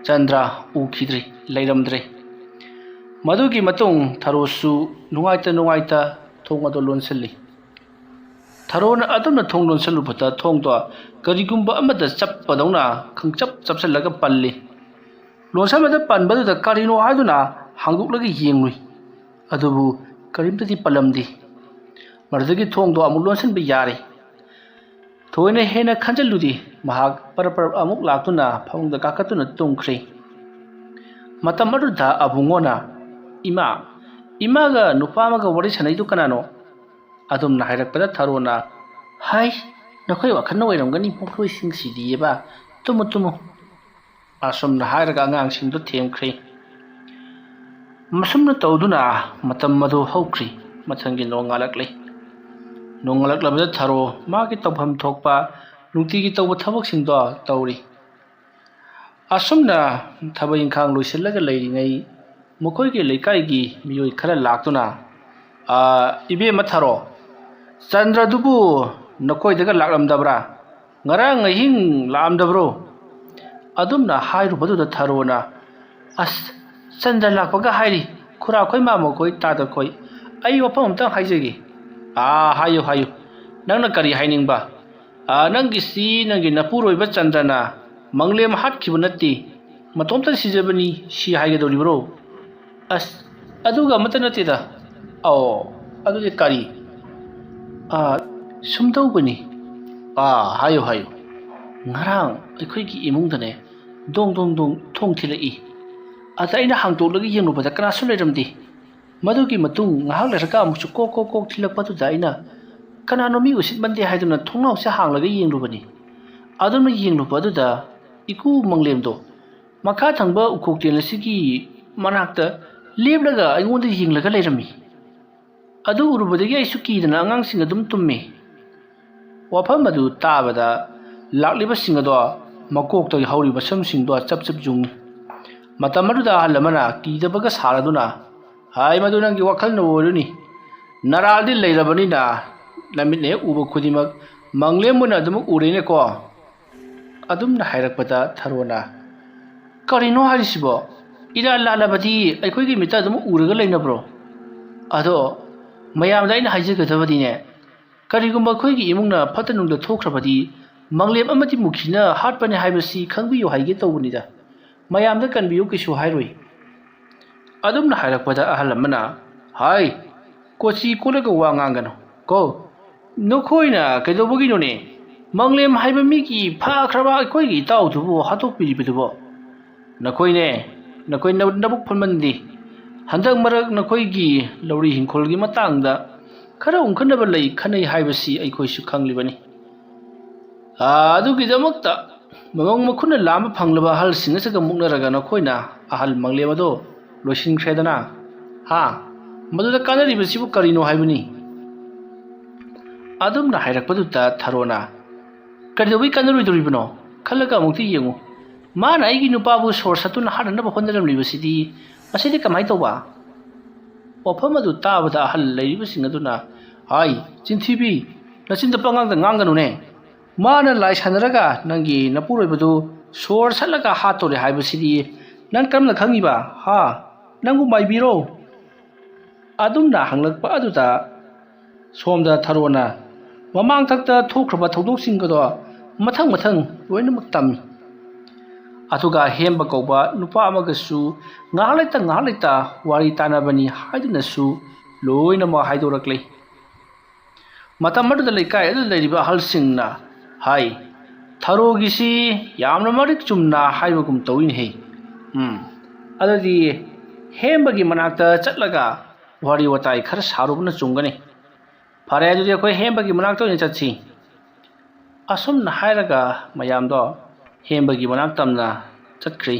ꯆꯟꯗ꯭ꯔ ꯎꯈꯤꯗ꯭ꯔꯦ, ꯂꯩꯔꯝꯗ꯭ꯔꯦ꯫ ꯃꯗꯨꯒꯤ ꯃꯇꯨꯡ ꯊꯔꯣꯁꯨ ꯅꯨꯡꯉꯥꯏꯇ ꯅꯨꯡꯉꯥꯏꯇ ꯊꯣꯡ ꯑꯗꯨ ꯂꯣꯟꯁꯤꯜꯂꯤ꯫ ꯊꯔꯣꯅ ꯑꯗꯨꯝꯅ ꯊꯣꯡ ꯂꯣꯟꯁꯤꯜꯂꯨꯕꯗ ꯊꯣꯡꯗꯣ ꯀꯔꯤꯒꯨꯝꯕ ꯑꯃꯗ ꯆꯞꯄꯗꯧꯅ ꯈꯪꯆꯞ ꯆꯞꯁꯤꯜꯂꯒ ꯄꯜꯂꯤ꯫ ꯂꯣꯟꯁꯤꯟꯕꯗ ꯄꯟꯕꯗꯨꯗ ꯀꯔꯤꯅꯣ ꯍꯥꯏꯗꯨꯅ ꯍꯥꯡꯗꯣꯛꯂꯒ ꯌꯦꯡꯂꯨꯏ꯫ ꯑꯗꯨꯕꯨ ꯀꯔꯤꯝꯇꯗꯤ ꯄꯜꯂꯝꯗꯦ꯫ ꯃꯗꯨꯗꯒꯤ ꯊꯣꯡꯗꯣ ꯑꯃꯨꯛ ꯂꯣꯟꯁꯤꯟꯕ ꯌꯥꯔꯦ꯫ ꯊꯣꯏꯅ ꯍꯦꯟꯅ ꯈꯟꯖꯤꯜꯂꯨꯗꯦ꯫ ꯃꯍꯥꯛ ꯄꯔꯞ ꯄꯔꯞ ꯑꯃꯨꯛ ꯂꯥꯛꯇꯨꯅ ꯐꯃꯨꯡꯗ ꯀꯥꯈꯠꯇꯨꯅ ꯇꯨꯝꯈ꯭ꯔꯦ꯫ ꯃꯇꯝ ꯑꯗꯨꯗ ꯑꯕꯨꯡꯉꯣꯅ, "ꯏꯃꯥ, ꯏꯃꯥꯒ ꯅꯨꯄꯥ ꯑꯃꯒ ꯋꯥꯔꯤ ꯁꯥꯟꯅꯩꯗꯨ ꯀꯅꯥꯅꯣ?" ꯑꯗꯨꯝꯅ ꯍꯥꯏꯔꯛꯄꯗ ꯊꯔꯣꯅ, "ꯍꯥꯏ, ꯅꯈꯣꯏ ꯋꯥꯈꯜꯅ ꯑꯣꯏꯔꯝꯒꯅꯤ, ꯃꯈꯣꯏꯁꯤꯡꯁꯤꯗꯤꯑꯕ꯫ Tamu, Tamu." ꯑꯁꯨꯝꯅ ꯍꯥꯏꯔꯒ ꯑꯉꯥꯡꯁꯤꯡꯗꯨ ꯊꯦꯝꯈ꯭ꯔꯦ꯫ ꯃꯁꯨꯝꯅ ꯇꯧꯗꯨꯅ ꯃꯇꯝ ꯑꯗꯨ ꯍꯧꯈ꯭ꯔꯤ꯫ ꯃꯊꯪꯒꯤ ꯅꯣꯡꯉꯥꯜꯂꯛꯂꯤ꯫ ꯅꯣꯡꯉꯥꯜꯂꯛꯂꯕꯗ ꯊꯔꯣ ꯃꯥꯒꯤ ꯇꯧꯐꯝ ꯊꯣꯛꯄ ꯅꯨꯡꯇꯤꯒꯤ ꯇꯧꯕ ꯊꯕꯛꯁꯤꯡꯗꯣ ꯇꯧꯔꯤ꯫ ꯑꯁꯨꯝꯅ ꯊꯕꯛ ꯏꯪꯈꯥꯡ ꯂꯣꯏꯁꯤꯜꯂꯒ ꯂꯩꯔꯤꯉꯩ, ꯃꯈꯣꯏꯒꯤ ꯂꯩꯀꯥꯏꯒꯤ ꯃꯤꯑꯣꯏ ꯈꯔ ꯂꯥꯛꯇꯨꯅ, "ꯑꯥ, ꯏꯕꯦꯝꯃ ꯊꯔꯣ, ꯆꯟꯗ꯭ꯔꯗꯨꯕꯨ ꯅꯈꯣꯏꯗꯒ ꯂꯥꯛꯂꯝꯗꯕ꯭ꯔꯥ? ꯉꯔꯥꯡ ꯑꯍꯤꯡ ꯂꯥꯛꯂꯝꯗꯕ꯭ꯔꯣ?" ꯑꯗꯨꯝꯅ ꯍꯥꯏꯔꯨꯕꯗꯨꯗ ꯊꯔꯣꯅ, "ꯑꯁ, ꯆꯟꯗ꯭ꯔ ꯂꯥꯛꯄꯒ ꯍꯥꯏꯔꯤ, ꯈꯨꯔꯥ ꯈꯣꯏ, ꯃꯥꯃꯣ ꯈꯣꯏ, ꯇꯥꯗ ꯈꯣꯏ꯫ ꯑꯩ ꯋꯥꯐꯝ ꯑꯝꯇꯪ ꯍꯥꯏꯖꯒꯦ꯫" "ꯑꯥ, ꯍꯥꯏꯌꯨ, ꯍꯥꯏꯌꯨ꯫ ꯅꯪꯅ ꯀꯔꯤ ꯍꯥꯏꯅꯤꯡꯕ?" "ꯑꯥ, ꯅꯪꯒꯤꯁꯤ ꯅꯪꯒꯤ ꯅꯄꯨꯔꯣꯏꯕ ꯆꯟꯗ꯭ꯔꯅ ꯃꯪꯂꯦꯝ ꯍꯥꯠꯈꯤꯕ ꯅꯠꯇꯦ, ꯃꯇꯣꯝꯇ ꯁꯤꯖꯕꯅꯤ, ꯁꯤ ꯍꯥꯏꯒꯗꯧꯔꯤꯕ꯭ꯔꯣ?" "ꯑꯁ, ꯑꯗꯨꯒ ꯑꯃꯠꯇ ꯅꯠꯇꯦꯗ꯫" "ꯑꯣ, ꯑꯗꯨꯗꯤ ꯀꯔꯤ?" "ꯑꯥ, ꯁꯨꯝꯗꯧꯕꯅꯤ꯫" "ꯑꯥ, ꯍꯥꯏꯌꯨ, ꯍꯥꯏꯌꯨ꯫" "ꯉꯔꯥꯡ ꯑꯩꯈꯣꯏꯒꯤ ꯏꯃꯨꯡꯗꯅꯦ, ꯗꯣꯡ ꯗꯣꯡ ꯗꯣꯡ ꯊꯣꯡ ꯊꯤꯜꯂꯛꯏ꯫ ꯑꯗ ꯑꯩꯅ ꯍꯥꯡꯗꯣꯛꯂꯒ ꯌꯦꯡꯂꯨꯕꯗ ꯀꯅꯥꯁꯨ ꯂꯩꯔꯝꯗꯦ꯫ ꯃꯗꯨꯒꯤ ꯃꯇꯨꯡ ꯉꯥꯏꯍꯥꯛ ꯂꯩꯔꯒ ꯑꯃꯨꯛꯁꯨ ꯀꯣꯛ ꯀꯣꯛ ꯀꯣꯛ ꯊꯤꯜꯂꯛꯄꯗꯨꯗ ꯑꯩꯅ ꯀꯅꯥꯅꯣ ꯃꯤ ꯎꯁꯤꯠꯃꯟꯗꯦ ꯍꯥꯏꯗꯨꯅ ꯊꯣꯡꯅꯥꯎꯁꯦ ꯍꯥꯡꯂꯒ ꯌꯦꯡꯂꯨꯕꯅꯤ꯫ ꯑꯗꯨꯝꯅ ꯌꯦꯡꯂꯨꯕ ꯑꯗꯨꯗ ꯏꯀꯨ ꯃꯪꯂꯦꯝꯗꯣ ꯃꯈꯥ ꯊꯪꯕ ꯎꯈꯣꯛꯇꯦꯟ ꯑꯁꯤꯒꯤ ꯃꯅꯥꯛꯇ ꯂꯦꯞꯂꯒ ꯑꯩꯉꯣꯟꯗ ꯌꯦꯡꯂꯒ ꯂꯩꯔꯝꯃꯤ꯫ ꯑꯗꯨ ꯎꯔꯨꯕꯗꯒꯤ ꯑꯩꯁꯨ ꯀꯤꯗꯅ ꯑꯉꯥꯡꯁꯤꯡ ꯑꯗꯨꯝ ꯇꯨꯝꯃꯤ꯫" ꯋꯥꯐꯝ ꯑꯗꯨ ꯇꯥꯕꯗ ꯂꯥꯛꯂꯤꯕꯁꯤꯡ ꯑꯗꯣ ꯃꯀꯣꯛꯇꯒꯤ ꯍꯧꯔꯤꯕ ꯁꯝꯁꯤꯡꯗꯣ ꯆꯞ ꯆꯞ ꯌꯨꯡꯏ꯫ ꯃꯇꯝ ꯑꯗꯨꯗ ꯑꯍꯜ ꯑꯃꯅ ꯀꯤꯗꯕꯒ ꯁꯥꯔꯗꯨꯅ, "ꯍꯥꯏ, ꯃꯗꯨ ꯅꯪꯒꯤ ꯋꯥꯈꯜꯅ ꯑꯣꯏꯔꯨꯅꯤ꯫ ꯅꯔꯥꯜꯗꯤ ꯂꯩꯔꯕꯅꯤꯅ ꯅꯃꯤꯠꯅ ꯍꯦꯛ ꯎꯕ ꯈꯨꯗꯤꯡꯃꯛ ꯃꯪꯂꯦꯝ ꯑꯣꯏꯅ ꯑꯗꯨꯃꯛ ꯎꯔꯦꯅꯦꯀꯣ?" ꯑꯗꯨꯝꯅ ꯍꯥꯏꯔꯛꯄꯗ ꯊꯔꯣꯅ, "ꯀꯔꯤꯅꯣ ꯍꯥꯏꯔꯤꯁꯤꯕꯣ? ꯏꯔꯥꯜ ꯂꯥꯜꯂꯕꯗꯤ ꯑꯩꯈꯣꯏꯒꯤ ꯃꯤꯠꯇ ꯑꯗꯨꯝ ꯎꯔꯒ ꯂꯩꯅꯕ꯭ꯔꯣ? ꯑꯗꯣ ꯃꯌꯥꯝꯗ ꯑꯩꯅ ꯍꯥꯏꯖꯒꯗꯕꯗꯤꯅꯦ, ꯀꯔꯤꯒꯨꯝꯕ ꯑꯩꯈꯣꯏꯒꯤ ꯏꯃꯨꯡꯅ ꯐꯠꯇ ꯅꯨꯡꯗ ꯊꯣꯛꯈ꯭ꯔꯕꯗꯤ ꯃꯪꯂꯦꯝ ꯑꯃꯗꯤ ꯃꯨꯈꯤꯅ ꯍꯥꯠꯄꯅꯤ ꯍꯥꯏꯕꯁꯤ ꯈꯪꯕꯤꯌꯨ ꯍꯥꯏꯒꯦ ꯇꯧꯕꯅꯤꯗ꯫ ꯃꯌꯥꯝꯗ ꯀꯟꯕꯤꯌꯨ, ꯀꯩꯁꯨ ꯍꯥꯏꯔꯣꯏ꯫" ꯑꯗꯨꯝꯅ ꯍꯥꯏꯔꯛꯄꯗ ꯑꯍꯜ ꯑꯃꯅ, "ꯍꯥꯏ, ꯀꯣꯆꯤ ꯀꯣꯠꯂꯒ ꯋꯥ ꯉꯥꯡꯒꯅꯨ ꯀꯣ꯫ ꯅꯈꯣꯏꯅ ꯀꯩꯗꯧꯕꯒꯤꯅꯣꯅꯦ? ꯃꯪꯂꯦꯝ ꯍꯥꯏꯕ ꯃꯤꯒꯤ ꯐꯈ꯭ꯔꯕ ꯑꯩꯈꯣꯏꯒꯤ ꯏꯇꯥꯎꯗꯨꯕꯨ ꯍꯥꯠꯇꯣꯛꯄꯤꯔꯤꯕꯗꯨꯕꯣ? ꯅꯈꯣꯏꯅꯦ, ꯅꯈꯣꯏ ꯅ-, ꯅꯕꯨꯛ ꯐꯠꯃꯟꯗꯦ꯫ ꯍꯟꯗꯛ ꯃꯔꯛ ꯅꯈꯣꯏꯒꯤ ꯂꯧꯔꯤ ꯍꯤꯡꯈꯣꯜꯒꯤ ꯃꯇꯥꯡꯗ ꯈꯔ ꯎꯪꯈꯠꯅꯕ ꯂꯩ ꯈꯟꯅꯩ ꯍꯥꯏꯕꯁꯤ ꯑꯩꯈꯣꯏꯁꯨ ꯈꯪꯂꯤꯕꯅꯤ꯫ ꯑꯥ, ꯑꯗꯨꯒꯤꯗꯃꯛꯇ ꯃꯃꯪ ꯃꯈꯨꯠꯅ ꯂꯥꯝꯕ ꯐꯪꯂꯕ ꯑꯍꯜꯁꯤꯡ ꯑꯁꯤꯒ ꯃꯨꯛꯅꯔꯒ ꯅꯈꯣꯏꯅ ꯑꯍꯜ ꯃꯪꯂꯦꯝ ꯑꯗꯣ ꯂꯣꯏꯁꯤꯟꯈ꯭ꯔꯦꯗꯅ꯫ ꯍꯥ? ꯃꯗꯨꯗ ꯀꯥꯟꯅꯔꯤꯕꯁꯤꯕꯨ ꯀꯔꯤꯅꯣ ꯍꯥꯏꯕꯅꯤ? ꯑꯗꯨꯝꯅ ꯍꯥꯏꯔꯛꯄꯗꯨꯗ ꯊꯔꯣꯅ, "ꯀꯔꯤꯗꯧꯕꯩ ꯀꯥꯟꯅꯔꯣꯏꯗꯧꯔꯤꯕꯅꯣ? ꯈꯜꯂꯒ ꯑꯃꯨꯛꯇ ꯌꯦꯡꯉꯨ꯫ ꯃꯥꯅ ꯑꯩꯒꯤ ꯅꯨꯄꯥꯕꯨ ꯁꯣꯔ ꯁꯠꯇꯨꯅ ꯍꯥꯠꯅꯅꯕ ꯍꯣꯠꯅꯔꯝꯂꯤꯕꯁꯤꯗꯤ, ꯃꯁꯤꯗꯤ ꯀꯃꯥꯏꯅ ꯇꯧꯕ?" ꯋꯥꯐꯝ ꯑꯗꯨ ꯇꯥꯕꯗ ꯑꯍꯜ ꯂꯩꯔꯤꯕꯁꯤꯡ ꯑꯗꯨꯅ, "ꯍꯥꯏ, ꯆꯤꯟꯊꯤꯕꯤ, ꯅꯆꯤꯟꯗ ꯄꯉꯥꯡꯗ ꯉꯥꯡꯒꯅꯨꯅꯦ꯫ ꯃꯥꯅ ꯂꯥꯏ ꯁꯥꯟꯅꯔꯒ ꯅꯪꯒꯤ ꯅꯄꯨꯔꯣꯏꯕꯗꯨ ꯁꯣꯔ ꯁꯠꯂꯒ ꯍꯥꯠꯇꯣꯔꯦ ꯍꯥꯏꯕꯁꯤꯗꯤ ꯅꯪ ꯀꯔꯝꯅ ꯈꯪꯉꯤꯕ? ꯍꯥ? ꯅꯪꯕꯨ ꯃꯥꯏꯕꯤꯔꯣ?" ꯑꯗꯨꯝꯅ ꯍꯪꯂꯛꯄ ꯑꯗꯨꯗ ꯁꯣꯝꯗ ꯊꯔꯣꯅ ꯃꯃꯥꯡꯊꯛꯇ ꯊꯣꯛꯈ꯭ꯔꯕ ꯊꯧꯗꯣꯛꯁꯤꯡ ꯑꯗꯣ ꯃꯊꯪ ꯃꯊꯪ ꯂꯣꯏꯅꯃꯛ ꯇꯝꯃꯤ꯫ ꯑꯗꯨꯒ ꯍꯦꯝꯕ ꯀꯧꯕ ꯅꯨꯄꯥ ꯑꯃꯒꯁꯨ ꯉꯥꯏꯍꯥꯛ ꯂꯩꯇ ꯉꯥꯏꯍꯥꯛ ꯂꯩꯇ ꯋꯥꯔꯤ ꯇꯥꯟꯅꯕꯅꯤ ꯍꯥꯏꯗꯨꯅꯁꯨ ꯂꯣꯏꯅꯃꯛ ꯍꯥꯏꯗꯣꯔꯛꯂꯤ꯫ ꯃꯇꯝ ꯑꯗꯨꯗ ꯂꯩꯀꯥꯏ ꯑꯗꯨꯗ ꯂꯩꯔꯤꯕ ꯑꯍꯜꯁꯤꯡꯅ ꯍꯥꯏ, "ꯊꯔꯣꯒꯤꯁꯤ ꯌꯥꯝꯅ ꯃꯔꯤꯛ ꯆꯨꯝꯅ ꯍꯥꯏꯕꯒꯨꯝ ꯇꯧꯏꯅꯦꯍꯦ꯫ ꯎꯝ, ꯑꯗꯨꯗꯤ ꯍꯦꯝꯕꯒꯤ ꯃꯅꯥꯛꯇ ꯆꯠꯂꯒ ꯋꯥꯔꯤ ꯋꯥꯇꯥꯏ ꯈꯔ ꯁꯥꯔꯨꯕꯅ ꯆꯨꯝꯒꯅꯤ꯫ ꯐꯔꯦ, ꯑꯗꯨꯗꯤ ꯑꯩꯈꯣꯏ ꯍꯦꯝꯕꯒꯤ ꯃꯅꯥꯛꯇ ꯑꯣꯏꯅ ꯆꯠꯁꯤ꯫" ꯑꯁꯨꯝꯅ ꯍꯥꯏꯔꯒ ꯃꯌꯥꯝꯗꯣ ꯍꯦꯝꯕꯒꯤ ꯃꯅꯥꯛ ꯇꯝꯅ ꯆꯠꯈ꯭ꯔꯤ꯫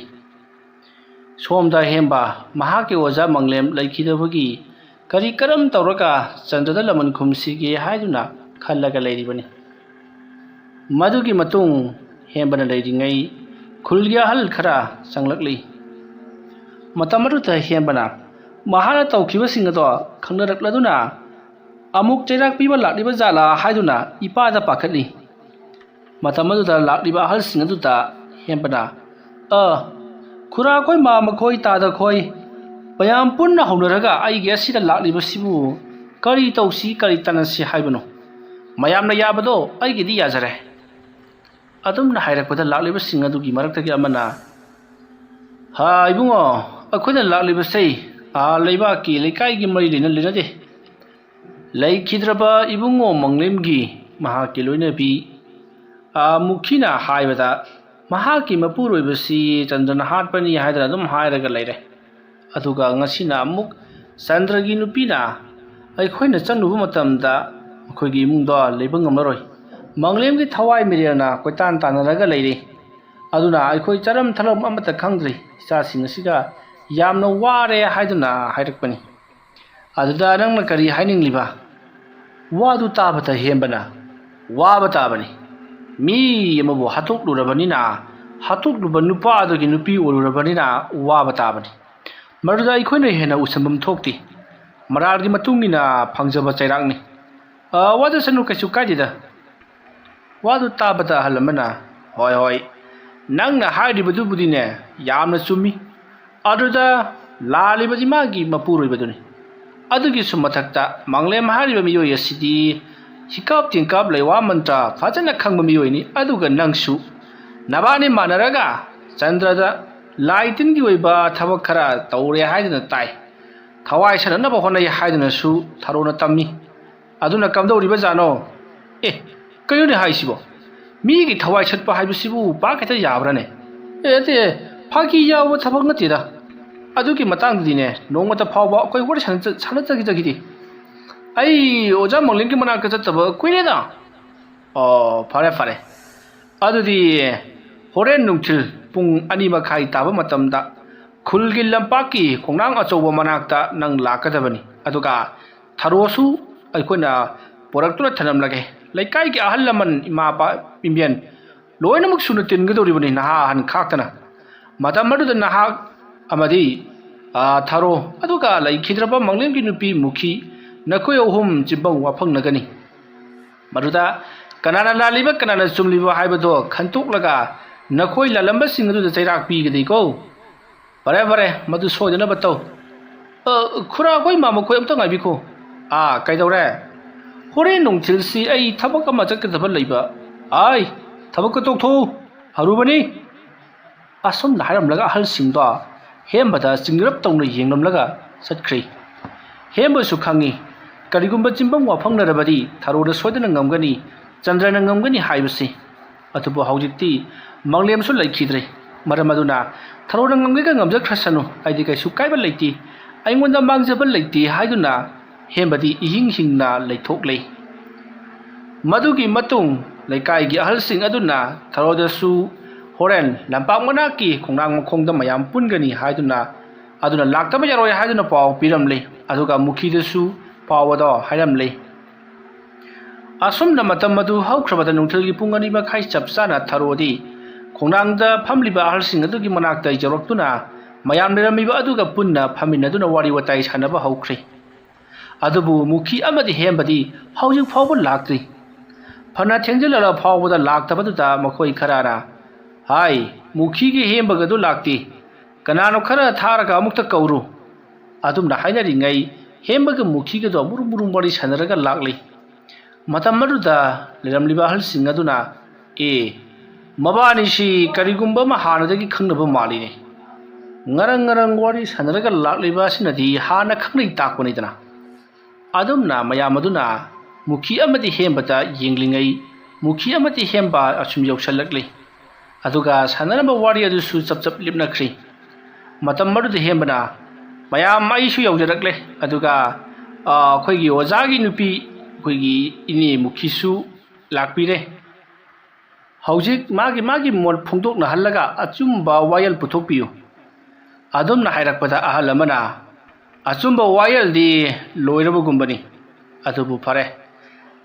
ꯁꯣꯝꯗ ꯍꯦꯝꯕ ꯃꯍꯥꯛꯀꯤ ꯑꯣꯖꯥ ꯃꯪꯂꯦꯝ ꯂꯩꯈꯤꯗꯕꯒꯤ ꯀꯔꯤ ꯀꯔꯝ ꯇꯧꯔꯒ ꯆꯟꯗ꯭ꯔꯗ ꯂꯃꯟ ꯈꯨꯝꯁꯤꯒꯦ ꯍꯥꯏꯗꯨꯅ ꯈꯜꯂꯒ ꯂꯩꯔꯤꯕꯅꯤ꯫ ꯃꯗꯨꯒꯤ ꯃꯇꯨꯡ ꯍꯦꯝꯕꯅ ꯂꯩꯔꯤꯉꯩ ꯈꯨꯜꯒꯤ ꯑꯍꯜ ꯈꯔ ꯆꯪꯂꯛꯂꯤ꯫ ꯃꯇꯝ ꯑꯗꯨꯗ ꯍꯦꯝꯕꯅ ꯃꯍꯥꯛꯅ ꯇꯧꯈꯤꯕꯁꯤꯡ ꯑꯗꯣ ꯈꯪꯅꯔꯛꯂꯗꯨꯅ ꯑꯃꯨꯛ ꯆꯩꯔꯥꯛ ꯄꯤꯕ ꯂꯥꯛꯂꯤꯕ ꯖꯥꯠꯂꯥ ꯍꯥꯏꯗꯨꯅ ꯏꯄꯥꯗ ꯄꯥꯈꯠꯂꯤ꯫ ꯃꯇꯝ ꯑꯗꯨꯗ ꯂꯥꯛꯂꯤꯕ ꯑꯍꯜꯁꯤꯡ ꯑꯗꯨꯗ ꯍꯦꯝꯕꯅ, "ꯑ, ꯈꯨꯔꯥ ꯈꯣꯏ, ꯃꯥꯝꯃ ꯈꯣꯏ, ꯇꯥꯗ ꯈꯣꯏ, ꯃꯌꯥꯝ ꯄꯨꯟꯅ ꯍꯧꯅꯔꯒ ꯑꯩꯒꯤ ꯑꯁꯤꯗ ꯂꯥꯛꯂꯤꯕꯁꯤꯕꯨ ꯀꯔꯤ ꯇꯧꯁꯤ, ꯀꯔꯤ ꯇꯥꯟꯅꯁꯤ ꯍꯥꯏꯕꯅꯣ? ꯃꯌꯥꯝꯅ ꯌꯥꯕꯗꯣ ꯑꯩꯒꯤꯗꯤ ꯌꯥꯖꯔꯦ꯫" ꯑꯗꯨꯝꯅ ꯍꯥꯏꯔꯛꯄꯗ ꯂꯥꯛꯂꯤꯕꯁꯤꯡ ꯑꯗꯨꯒꯤ ꯃꯔꯛꯇꯒꯤ ꯑꯃꯅ, "ꯍꯥ, ꯏꯕꯨꯡꯉꯣ, ꯑꯩꯈꯣꯏꯅ ꯂꯥꯛꯂꯤꯕꯁꯦ ꯑꯥ ꯂꯩꯕꯥꯛꯀꯤ ꯂꯩꯀꯥꯏꯒꯤ ꯃꯔꯤ ꯂꯩꯅ ꯂꯩꯅꯗꯦ꯫ ꯂꯩꯈꯤꯗ꯭ꯔꯕ ꯏꯕꯨꯡꯉꯣ ꯃꯪꯂꯦꯝꯒꯤ ꯃꯍꯥꯛꯀꯤ ꯂꯣꯏꯅꯕꯤ ꯑꯥ ꯃꯨꯈꯤꯅ ꯍꯥꯏꯕꯗ ꯃꯍꯥꯛꯀꯤ ꯃꯄꯨꯔꯣꯏꯕꯁꯤ ꯆꯟꯗ꯭ꯔꯅ ꯍꯥꯠꯄꯅꯤ ꯍꯥꯏꯗꯅ ꯑꯗꯨꯝ ꯍꯥꯏꯔꯒ ꯂꯩꯔꯦ꯫ ꯑꯗꯨꯒ ꯉꯁꯤꯅ ꯑꯃꯨꯛ ꯆꯟꯗ꯭ꯔꯒꯤ ꯅꯨꯄꯤꯅ ꯑꯩꯈꯣꯏꯅ ꯆꯪꯂꯨꯕ ꯃꯇꯝꯗ ꯃꯈꯣꯏꯒꯤ ꯏꯃꯨꯡꯗꯣ ꯂꯩꯕ ꯉꯝꯂꯔꯣꯏ꯫ ꯃꯪꯂꯦꯝꯒꯤ ꯊꯋꯥꯏ ꯃꯤꯔꯦꯜꯅ ꯀꯣꯏꯇꯥꯟ ꯇꯥꯟꯅꯔꯒ ꯂꯩꯔꯦ꯫ ꯑꯗꯨꯅ ꯑꯩꯈꯣꯏ ꯆꯥꯔꯝ ꯊꯛꯂꯝ ꯑꯃꯠꯇ ꯈꯪꯗ꯭ꯔꯤ꯫ ꯏꯆꯥꯁꯤꯡ ꯑꯁꯤꯒ ꯌꯥꯝꯅ ꯋꯥꯔꯦ ꯍꯥꯏꯗꯨꯅ ꯍꯥꯏꯔꯛꯄꯅꯤ꯫ ꯑꯗꯨꯗ ꯅꯪꯅ ꯀꯔꯤ ꯍꯥꯏꯅꯤꯡꯂꯤꯕ? ꯋꯥꯗꯨ ꯇꯥꯕꯗ ꯍꯦꯟꯕꯅ ꯋꯥꯕ ꯇꯥꯕꯅꯤ꯫ ꯃꯤ ꯑꯃꯕꯨ ꯍꯥꯠꯇꯣꯛꯂꯨꯔꯕꯅꯤꯅ, ꯍꯥꯠꯇꯣꯛꯂꯨꯕ ꯅꯨꯄꯥ ꯑꯗꯨꯒꯤ ꯅꯨꯄꯤ ꯑꯣꯏꯔꯨꯔꯕꯅꯤꯅ ꯋꯥꯕ ꯇꯥꯕꯅꯤ꯫ ꯃꯗꯨꯗ ꯑꯩꯈꯣꯏꯅ ꯍꯦꯟꯅ ꯎꯁꯟꯐꯝ ꯊꯣꯛꯇꯦ꯫ ꯃꯔꯥꯜꯒꯤ ꯃꯇꯨꯡ ꯏꯟꯅ ꯐꯪꯖꯕ ꯆꯩꯔꯥꯛꯅꯤ꯫ ꯑ, ꯋꯥꯖꯁꯅꯨ, ꯀꯩꯁꯨ ꯀꯥꯏꯗꯦꯗ꯫ ꯋꯥꯗꯨ ꯇꯥꯕꯗ ꯑꯍꯜ ꯑꯃꯅ, "ꯍꯣꯏ, ꯍꯣꯏ, ꯅꯪꯅ ꯍꯥꯏꯔꯤꯕꯗꯨꯕꯨꯗꯤꯅꯦ, ꯌꯥꯝꯅ ꯆꯨꯝꯃꯤ꯫ ꯑꯗꯨꯗ ꯂꯥꯜꯂꯤꯕꯗꯤ ꯃꯥꯒꯤ ꯃꯄꯨꯔꯣꯏꯕꯗꯨꯅꯤ꯫ ꯑꯗꯨꯒꯤꯁꯨ ꯃꯊꯛꯇ ꯃꯪꯂꯦꯝ ꯍꯥꯏꯔꯤꯕ ꯃꯤꯑꯣꯏ ꯑꯁꯤꯗꯤ ꯍꯤꯀꯥꯞ ꯇꯦꯡꯀꯥꯞ ꯂꯩꯋꯥ ꯃꯟꯇ꯭ꯔ ꯐꯖꯅ ꯈꯪꯕ ꯃꯤꯑꯣꯏꯅꯤ꯫ ꯑꯗꯨꯒ ꯅꯪꯁꯨ, ꯅꯕꯥꯅꯤ ꯃꯥꯟꯅꯔꯒ ꯆꯟꯗ꯭ꯔꯗ ꯂꯥꯏ ꯇꯤꯟꯒꯤ ꯑꯣꯏꯕ ꯊꯕꯛ ꯈꯔ ꯇꯧꯔꯦ ꯍꯥꯏꯗꯨꯅ ꯇꯥꯏ꯫ ꯊꯋꯥꯏ ꯁꯥꯟꯅꯅꯕ ꯍꯣꯠꯅꯩ ꯍꯥꯏꯗꯨꯅꯁꯨ ꯊꯔꯣꯅ ꯇꯝꯃꯤ꯫ ꯑꯗꯨꯅ ꯀꯝꯗꯧꯔꯤꯕꯖꯥꯠꯅꯣ?" "ꯑꯦ, ꯀꯩꯅꯣꯅꯦ ꯍꯥꯏꯁꯤꯕꯣ? ꯃꯤꯒꯤ ꯊꯋꯥꯏ ꯁꯠꯄ ꯍꯥꯏꯕꯁꯤꯕꯨ ꯄꯥꯛ ꯍꯦꯛꯇ ꯌꯥꯕ꯭ꯔꯥꯅꯦ?" "ꯑꯦ, ꯅꯠꯇꯦ, ꯐꯥꯒꯤ ꯌꯥꯎꯕ ꯊꯕꯛ ꯅꯠꯇꯦꯗ꯫ ꯑꯗꯨꯒꯤ ꯃꯇꯥꯡꯗꯗꯤꯅꯦ, ꯅꯣꯡꯃꯇ ꯐꯥꯎꯕ ꯑꯩꯈꯣꯏ ꯋꯥꯔꯤ ꯁꯥꯟꯅꯖ-, ꯁꯥꯟꯅꯖꯈꯤꯖꯈꯤꯗꯦ꯫ ꯑꯩ ꯑꯣꯖꯥ ꯃꯪꯂꯦꯝꯒꯤ ꯃꯅꯥꯛꯇ ꯆꯠꯇꯕ ꯀꯨꯏꯔꯦꯗ꯫" "ꯑꯣ, ꯐꯔꯦ, ꯐꯔꯦ꯫ ꯑꯗꯨꯗꯤ ꯍꯣꯔꯦꯟ ꯅꯨꯡꯊꯤꯜ ꯄꯨꯡ ꯑꯅꯤ ꯃꯈꯥꯏ ꯇꯥꯕ ꯃꯇꯝꯗ ꯈꯨꯜꯒꯤ ꯂꯝꯄꯥꯛꯀꯤ ꯈꯣꯡꯅꯥꯡ ꯑꯆꯧꯕ ꯃꯅꯥꯛꯇ ꯅꯪ ꯂꯥꯛꯀꯗꯕꯅꯤ꯫ ꯑꯗꯨꯒ ꯊꯔꯣꯁꯨ ꯑꯩꯈꯣꯏꯅ ꯄꯨꯔꯛꯇꯨꯅ ꯊꯅꯝꯂꯒꯦ꯫ ꯂꯩꯀꯥꯏꯒꯤ ꯑꯍꯜ ꯂꯃꯟ, ꯏꯃꯥ ꯏꯄꯥ, ꯏꯕꯦꯟ ꯂꯣꯏꯅꯃꯛ ꯁꯨꯅ ꯇꯤꯟꯒꯗꯧꯔꯤꯕꯅꯤ, ꯅꯍꯥ ꯑꯍꯟ ꯈꯥꯛꯇꯅ꯫ ꯃꯇꯝ ꯑꯗꯨꯗ ꯅꯍꯥꯛ ꯑꯃꯗꯤ, ꯑ, ꯊꯔꯣ, ꯑꯗꯨꯒ ꯂꯩꯈꯤꯗ꯭ꯔꯕ ꯃꯪꯂꯦꯝꯒꯤ ꯅꯨꯄꯤ ꯃꯨꯈꯤ, ꯅꯈꯣꯏ ꯑꯍꯨꯝ ꯆꯤꯟꯐꯝ ꯋꯥꯐꯪꯅꯒꯅꯤ꯫ ꯃꯗꯨꯗ ꯀꯅꯥꯅ ꯂꯥꯜꯂꯤꯕ, ꯀꯅꯥꯅ ꯆꯨꯝꯂꯤꯕ ꯍꯥꯏꯕꯗꯣ ꯈꯟꯇꯣꯛꯂꯒ ꯅꯈꯣꯏ ꯂꯥꯜꯂꯝꯕꯁꯤꯡ ꯑꯗꯨꯗ ꯆꯩꯔꯥꯛ ꯄꯤꯒꯗꯣꯏꯀꯣ꯫" "ꯐꯔꯦ, ꯐꯔꯦ, ꯃꯗꯨ ꯁꯣꯏꯗꯅꯕ ꯇꯧ꯫ ꯑ, ꯈꯨꯔꯥ, ꯑꯩꯈꯣꯏ ꯃꯥ ꯃꯈꯣꯏ ꯑꯝꯇ ꯉꯥꯏꯕꯤꯈꯣ꯫" "ꯑꯥ, ꯀꯩꯗꯧꯔꯦ?" "ꯍꯣꯔꯦꯟ ꯅꯨꯡꯊꯤꯜꯁꯤ ꯑꯩ ꯊꯕꯛ ꯑꯃ ꯆꯠꯀꯗꯕ ꯂꯩꯕ꯫" "ꯑꯥꯏ, ꯊꯕꯛꯀ ꯇꯣꯛꯊꯣꯛꯎ, ꯍꯔꯨꯕꯅꯤ꯫" ꯑꯁꯨꯝꯅ ꯍꯥꯏꯔꯝꯂꯒ ꯑꯍꯜꯁꯤꯡꯗꯣ ꯍꯦꯝꯕꯗ ꯆꯤꯡꯅꯔꯞ ꯇꯧꯅ ꯌꯦꯡꯂꯝꯂꯒ ꯆꯠꯈ꯭ꯔꯦ꯫ ꯍꯦꯝꯕꯁꯨ ꯈꯪꯏ, ꯀꯔꯤꯒꯨꯝꯕ ꯆꯤꯟꯐꯝ ꯋꯥꯐꯪꯅꯔꯕꯗꯤ ꯊꯔꯣꯅ ꯁꯣꯏꯗꯅ ꯉꯝꯒꯅꯤ, ꯆꯟꯗ꯭ꯔꯅ ꯉꯝꯒꯅꯤ ꯍꯥꯏꯕꯁꯤ꯫ ꯑꯗꯨꯕꯨ ꯍꯧꯖꯤꯛꯇꯤ ꯃꯪꯂꯦꯝꯁꯨ ꯂꯩꯈꯤꯗ꯭ꯔꯦ꯫ ꯃꯔꯝ ꯑꯗꯨꯅ ꯊꯔꯣꯅ ꯉꯝꯒꯦꯒ ꯉꯝꯖꯈ꯭ꯔꯁꯅꯨ, ꯑꯩꯗꯤ ꯀꯩꯁꯨ ꯀꯥꯏꯕ ꯂꯩꯇꯦ, ꯑꯩꯉꯣꯟꯗ ꯃꯥꯡꯖꯕ ꯂꯩꯇꯦ ꯍꯥꯏꯗꯨꯅ ꯍꯦꯝꯕꯗꯤ ꯏꯍꯤꯡ ꯍꯤꯡꯅ ꯂꯩꯊꯣꯛꯂꯦ꯫ ꯃꯗꯨꯒꯤ ꯃꯇꯨꯡ ꯂꯩꯀꯥꯏꯒꯤ ꯑꯍꯜꯁꯤꯡ ꯑꯗꯨꯅ ꯊꯔꯣꯗꯁꯨ ꯍꯣꯔꯦꯟ ꯂꯝꯄꯥꯛ ꯃꯅꯥꯛꯀꯤ ꯈꯣꯡꯅꯥꯡ ꯃꯈꯣꯡꯗ ꯃꯌꯥꯝ ꯄꯨꯟꯒꯅꯤ ꯍꯥꯏꯗꯨꯅ ꯑꯗꯨꯅ ꯂꯥꯛꯇꯕ ꯌꯥꯔꯣꯏ ꯍꯥꯏꯗꯨꯅ ꯄꯥꯎ ꯄꯤꯔꯝꯂꯦ꯫ ꯑꯗꯨꯒ ꯃꯨꯈꯤꯗꯁꯨ ꯄꯥꯎ ꯑꯗꯣ ꯍꯥꯏꯔꯝꯂꯦ꯫ ꯑꯁꯨꯝꯅ ꯃꯇꯝ ꯑꯗꯨ ꯍꯧꯈ꯭ꯔꯕꯗ ꯅꯨꯡꯊꯤꯜꯒꯤ ꯄꯨꯡ ꯑꯅꯤ ꯃꯈꯥꯏ ꯆꯞ ꯆꯥꯅ ꯊꯔꯣꯗꯤ ꯈꯣꯡꯅꯥꯡꯗ ꯐꯝꯂꯤꯕ ꯑꯍꯜꯁꯤꯡ ꯑꯗꯨꯒꯤ ꯃꯅꯥꯛꯇ ꯌꯧꯔꯛꯇꯨꯅ ꯃꯌꯥꯝ ꯂꯩꯔꯝꯃꯤꯕ ꯑꯗꯨꯒ ꯄꯨꯟꯅ ꯐꯝꯃꯤꯟꯅꯗꯨꯅ ꯋꯥꯔꯤ ꯋꯥꯇꯥꯏ ꯁꯥꯟꯅꯕ ꯍꯧꯈ꯭ꯔꯦ꯫ ꯑꯗꯨꯕꯨ ꯃꯨꯈꯤ ꯑꯃꯗꯤ ꯍꯦꯝꯕꯗꯤ ꯍꯧꯖꯤꯛ ꯐꯥꯎꯕ ꯂꯥꯛꯇ꯭ꯔꯤ꯫ ꯐꯅ ꯊꯦꯡꯖꯤꯜꯂꯛꯂ ꯐꯥꯎꯕꯗ ꯂꯥꯛꯇꯕꯗꯨꯗ ꯃꯈꯣꯏ ꯈꯔꯅ, "ꯍꯥꯏ, ꯃꯨꯈꯤꯒꯤ ꯍꯦꯝꯕꯒꯗꯨ ꯂꯥꯛꯇꯦ꯫ ꯀꯅꯥꯅꯣ ꯈꯔ ꯊꯥꯔꯒ ꯑꯃꯨꯛꯇ ꯀꯧꯔꯨ"꯫ ꯑꯗꯨꯝꯅ ꯍꯥꯏꯅꯔꯤꯉꯩ ꯍꯦꯝꯕꯒ ꯃꯨꯈꯤꯒꯗꯣ ꯃꯨꯔꯨꯝ ꯃꯨꯔꯨꯝ ꯋꯥꯔꯤ ꯁꯥꯟꯅꯔꯒ ꯂꯥꯛꯂꯤ꯫ ꯃꯇꯝ ꯑꯗꯨꯗ ꯂꯩꯔꯝꯂꯤꯕ ꯑꯍꯜꯁꯤꯡ ꯑꯗꯨꯅ, "ꯑꯦ, ꯃꯕꯥꯅꯤꯁꯤ ꯀꯔꯤꯒꯨꯝꯕ ꯑꯃ ꯍꯥꯟꯅꯗꯒꯤ ꯈꯪꯅꯕ ꯃꯥꯜꯂꯤꯅꯦ꯫ ꯉꯔꯪ ꯉꯔꯪ ꯋꯥꯔꯤ ꯁꯥꯟꯅꯔꯒ ꯂꯥꯛꯂꯤꯕ ꯑꯁꯤꯅꯗꯤ ꯍꯥꯟꯅ ꯈꯪꯅꯩ ꯇꯥꯛꯄꯅꯤꯗꯅ"꯫ ꯑꯗꯨꯝꯅ ꯃꯌꯥꯝ ꯑꯗꯨꯅ ꯃꯨꯈꯤ ꯑꯃꯗꯤ ꯍꯦꯝꯕꯗ ꯌꯦꯡꯂꯤꯉꯩ, ꯃꯨꯈꯤ ꯑꯃꯗꯤ ꯍꯦꯝꯕ ꯑꯁꯨꯝ ꯌꯧꯁꯜꯂꯛꯂꯤ꯫ ꯑꯗꯨꯒ ꯁꯥꯟꯅꯔꯝꯕ ꯋꯥꯔꯤ ꯑꯗꯨꯁꯨ ꯆꯞ ꯆꯞ ꯂꯦꯞꯅꯈ꯭ꯔꯤ꯫ ꯃꯇꯝ ꯑꯗꯨꯗ ꯍꯦꯝꯕꯅ, "ꯃꯌꯥꯝ, ꯑꯩꯁꯨ ꯌꯧꯖꯔꯛꯂꯦ꯫ ꯑꯗꯨꯒ, ꯑ, ꯑꯩꯈꯣꯏꯒꯤ ꯑꯣꯖꯥꯒꯤ ꯅꯨꯄꯤ, ꯑꯩꯈꯣꯏꯒꯤ ꯏꯅꯦ ꯃꯨꯈꯤꯁꯨ ꯂꯥꯛꯄꯤꯔꯦ꯫ ꯍꯧꯖꯤꯛ ꯃꯥꯒꯤ ꯃꯥꯒꯤ ꯃꯣꯠ ꯐꯣꯡꯗꯣꯛꯅꯍꯜꯂꯒ ꯑꯆꯨꯝꯕ ꯋꯥꯌꯦꯜ ꯄꯨꯊꯣꯛꯄꯤꯌꯨ"꯫ ꯑꯗꯨꯝꯅ ꯍꯥꯏꯔꯛꯄꯗ ꯑꯍꯜ ꯑꯃꯅ, "ꯑꯆꯨꯝꯕ ꯋꯥꯌꯦꯜꯗꯤ ꯂꯣꯏꯔꯕꯒꯨꯝꯕꯅꯤ꯫ ꯑꯗꯨꯕꯨ ꯐꯔꯦ,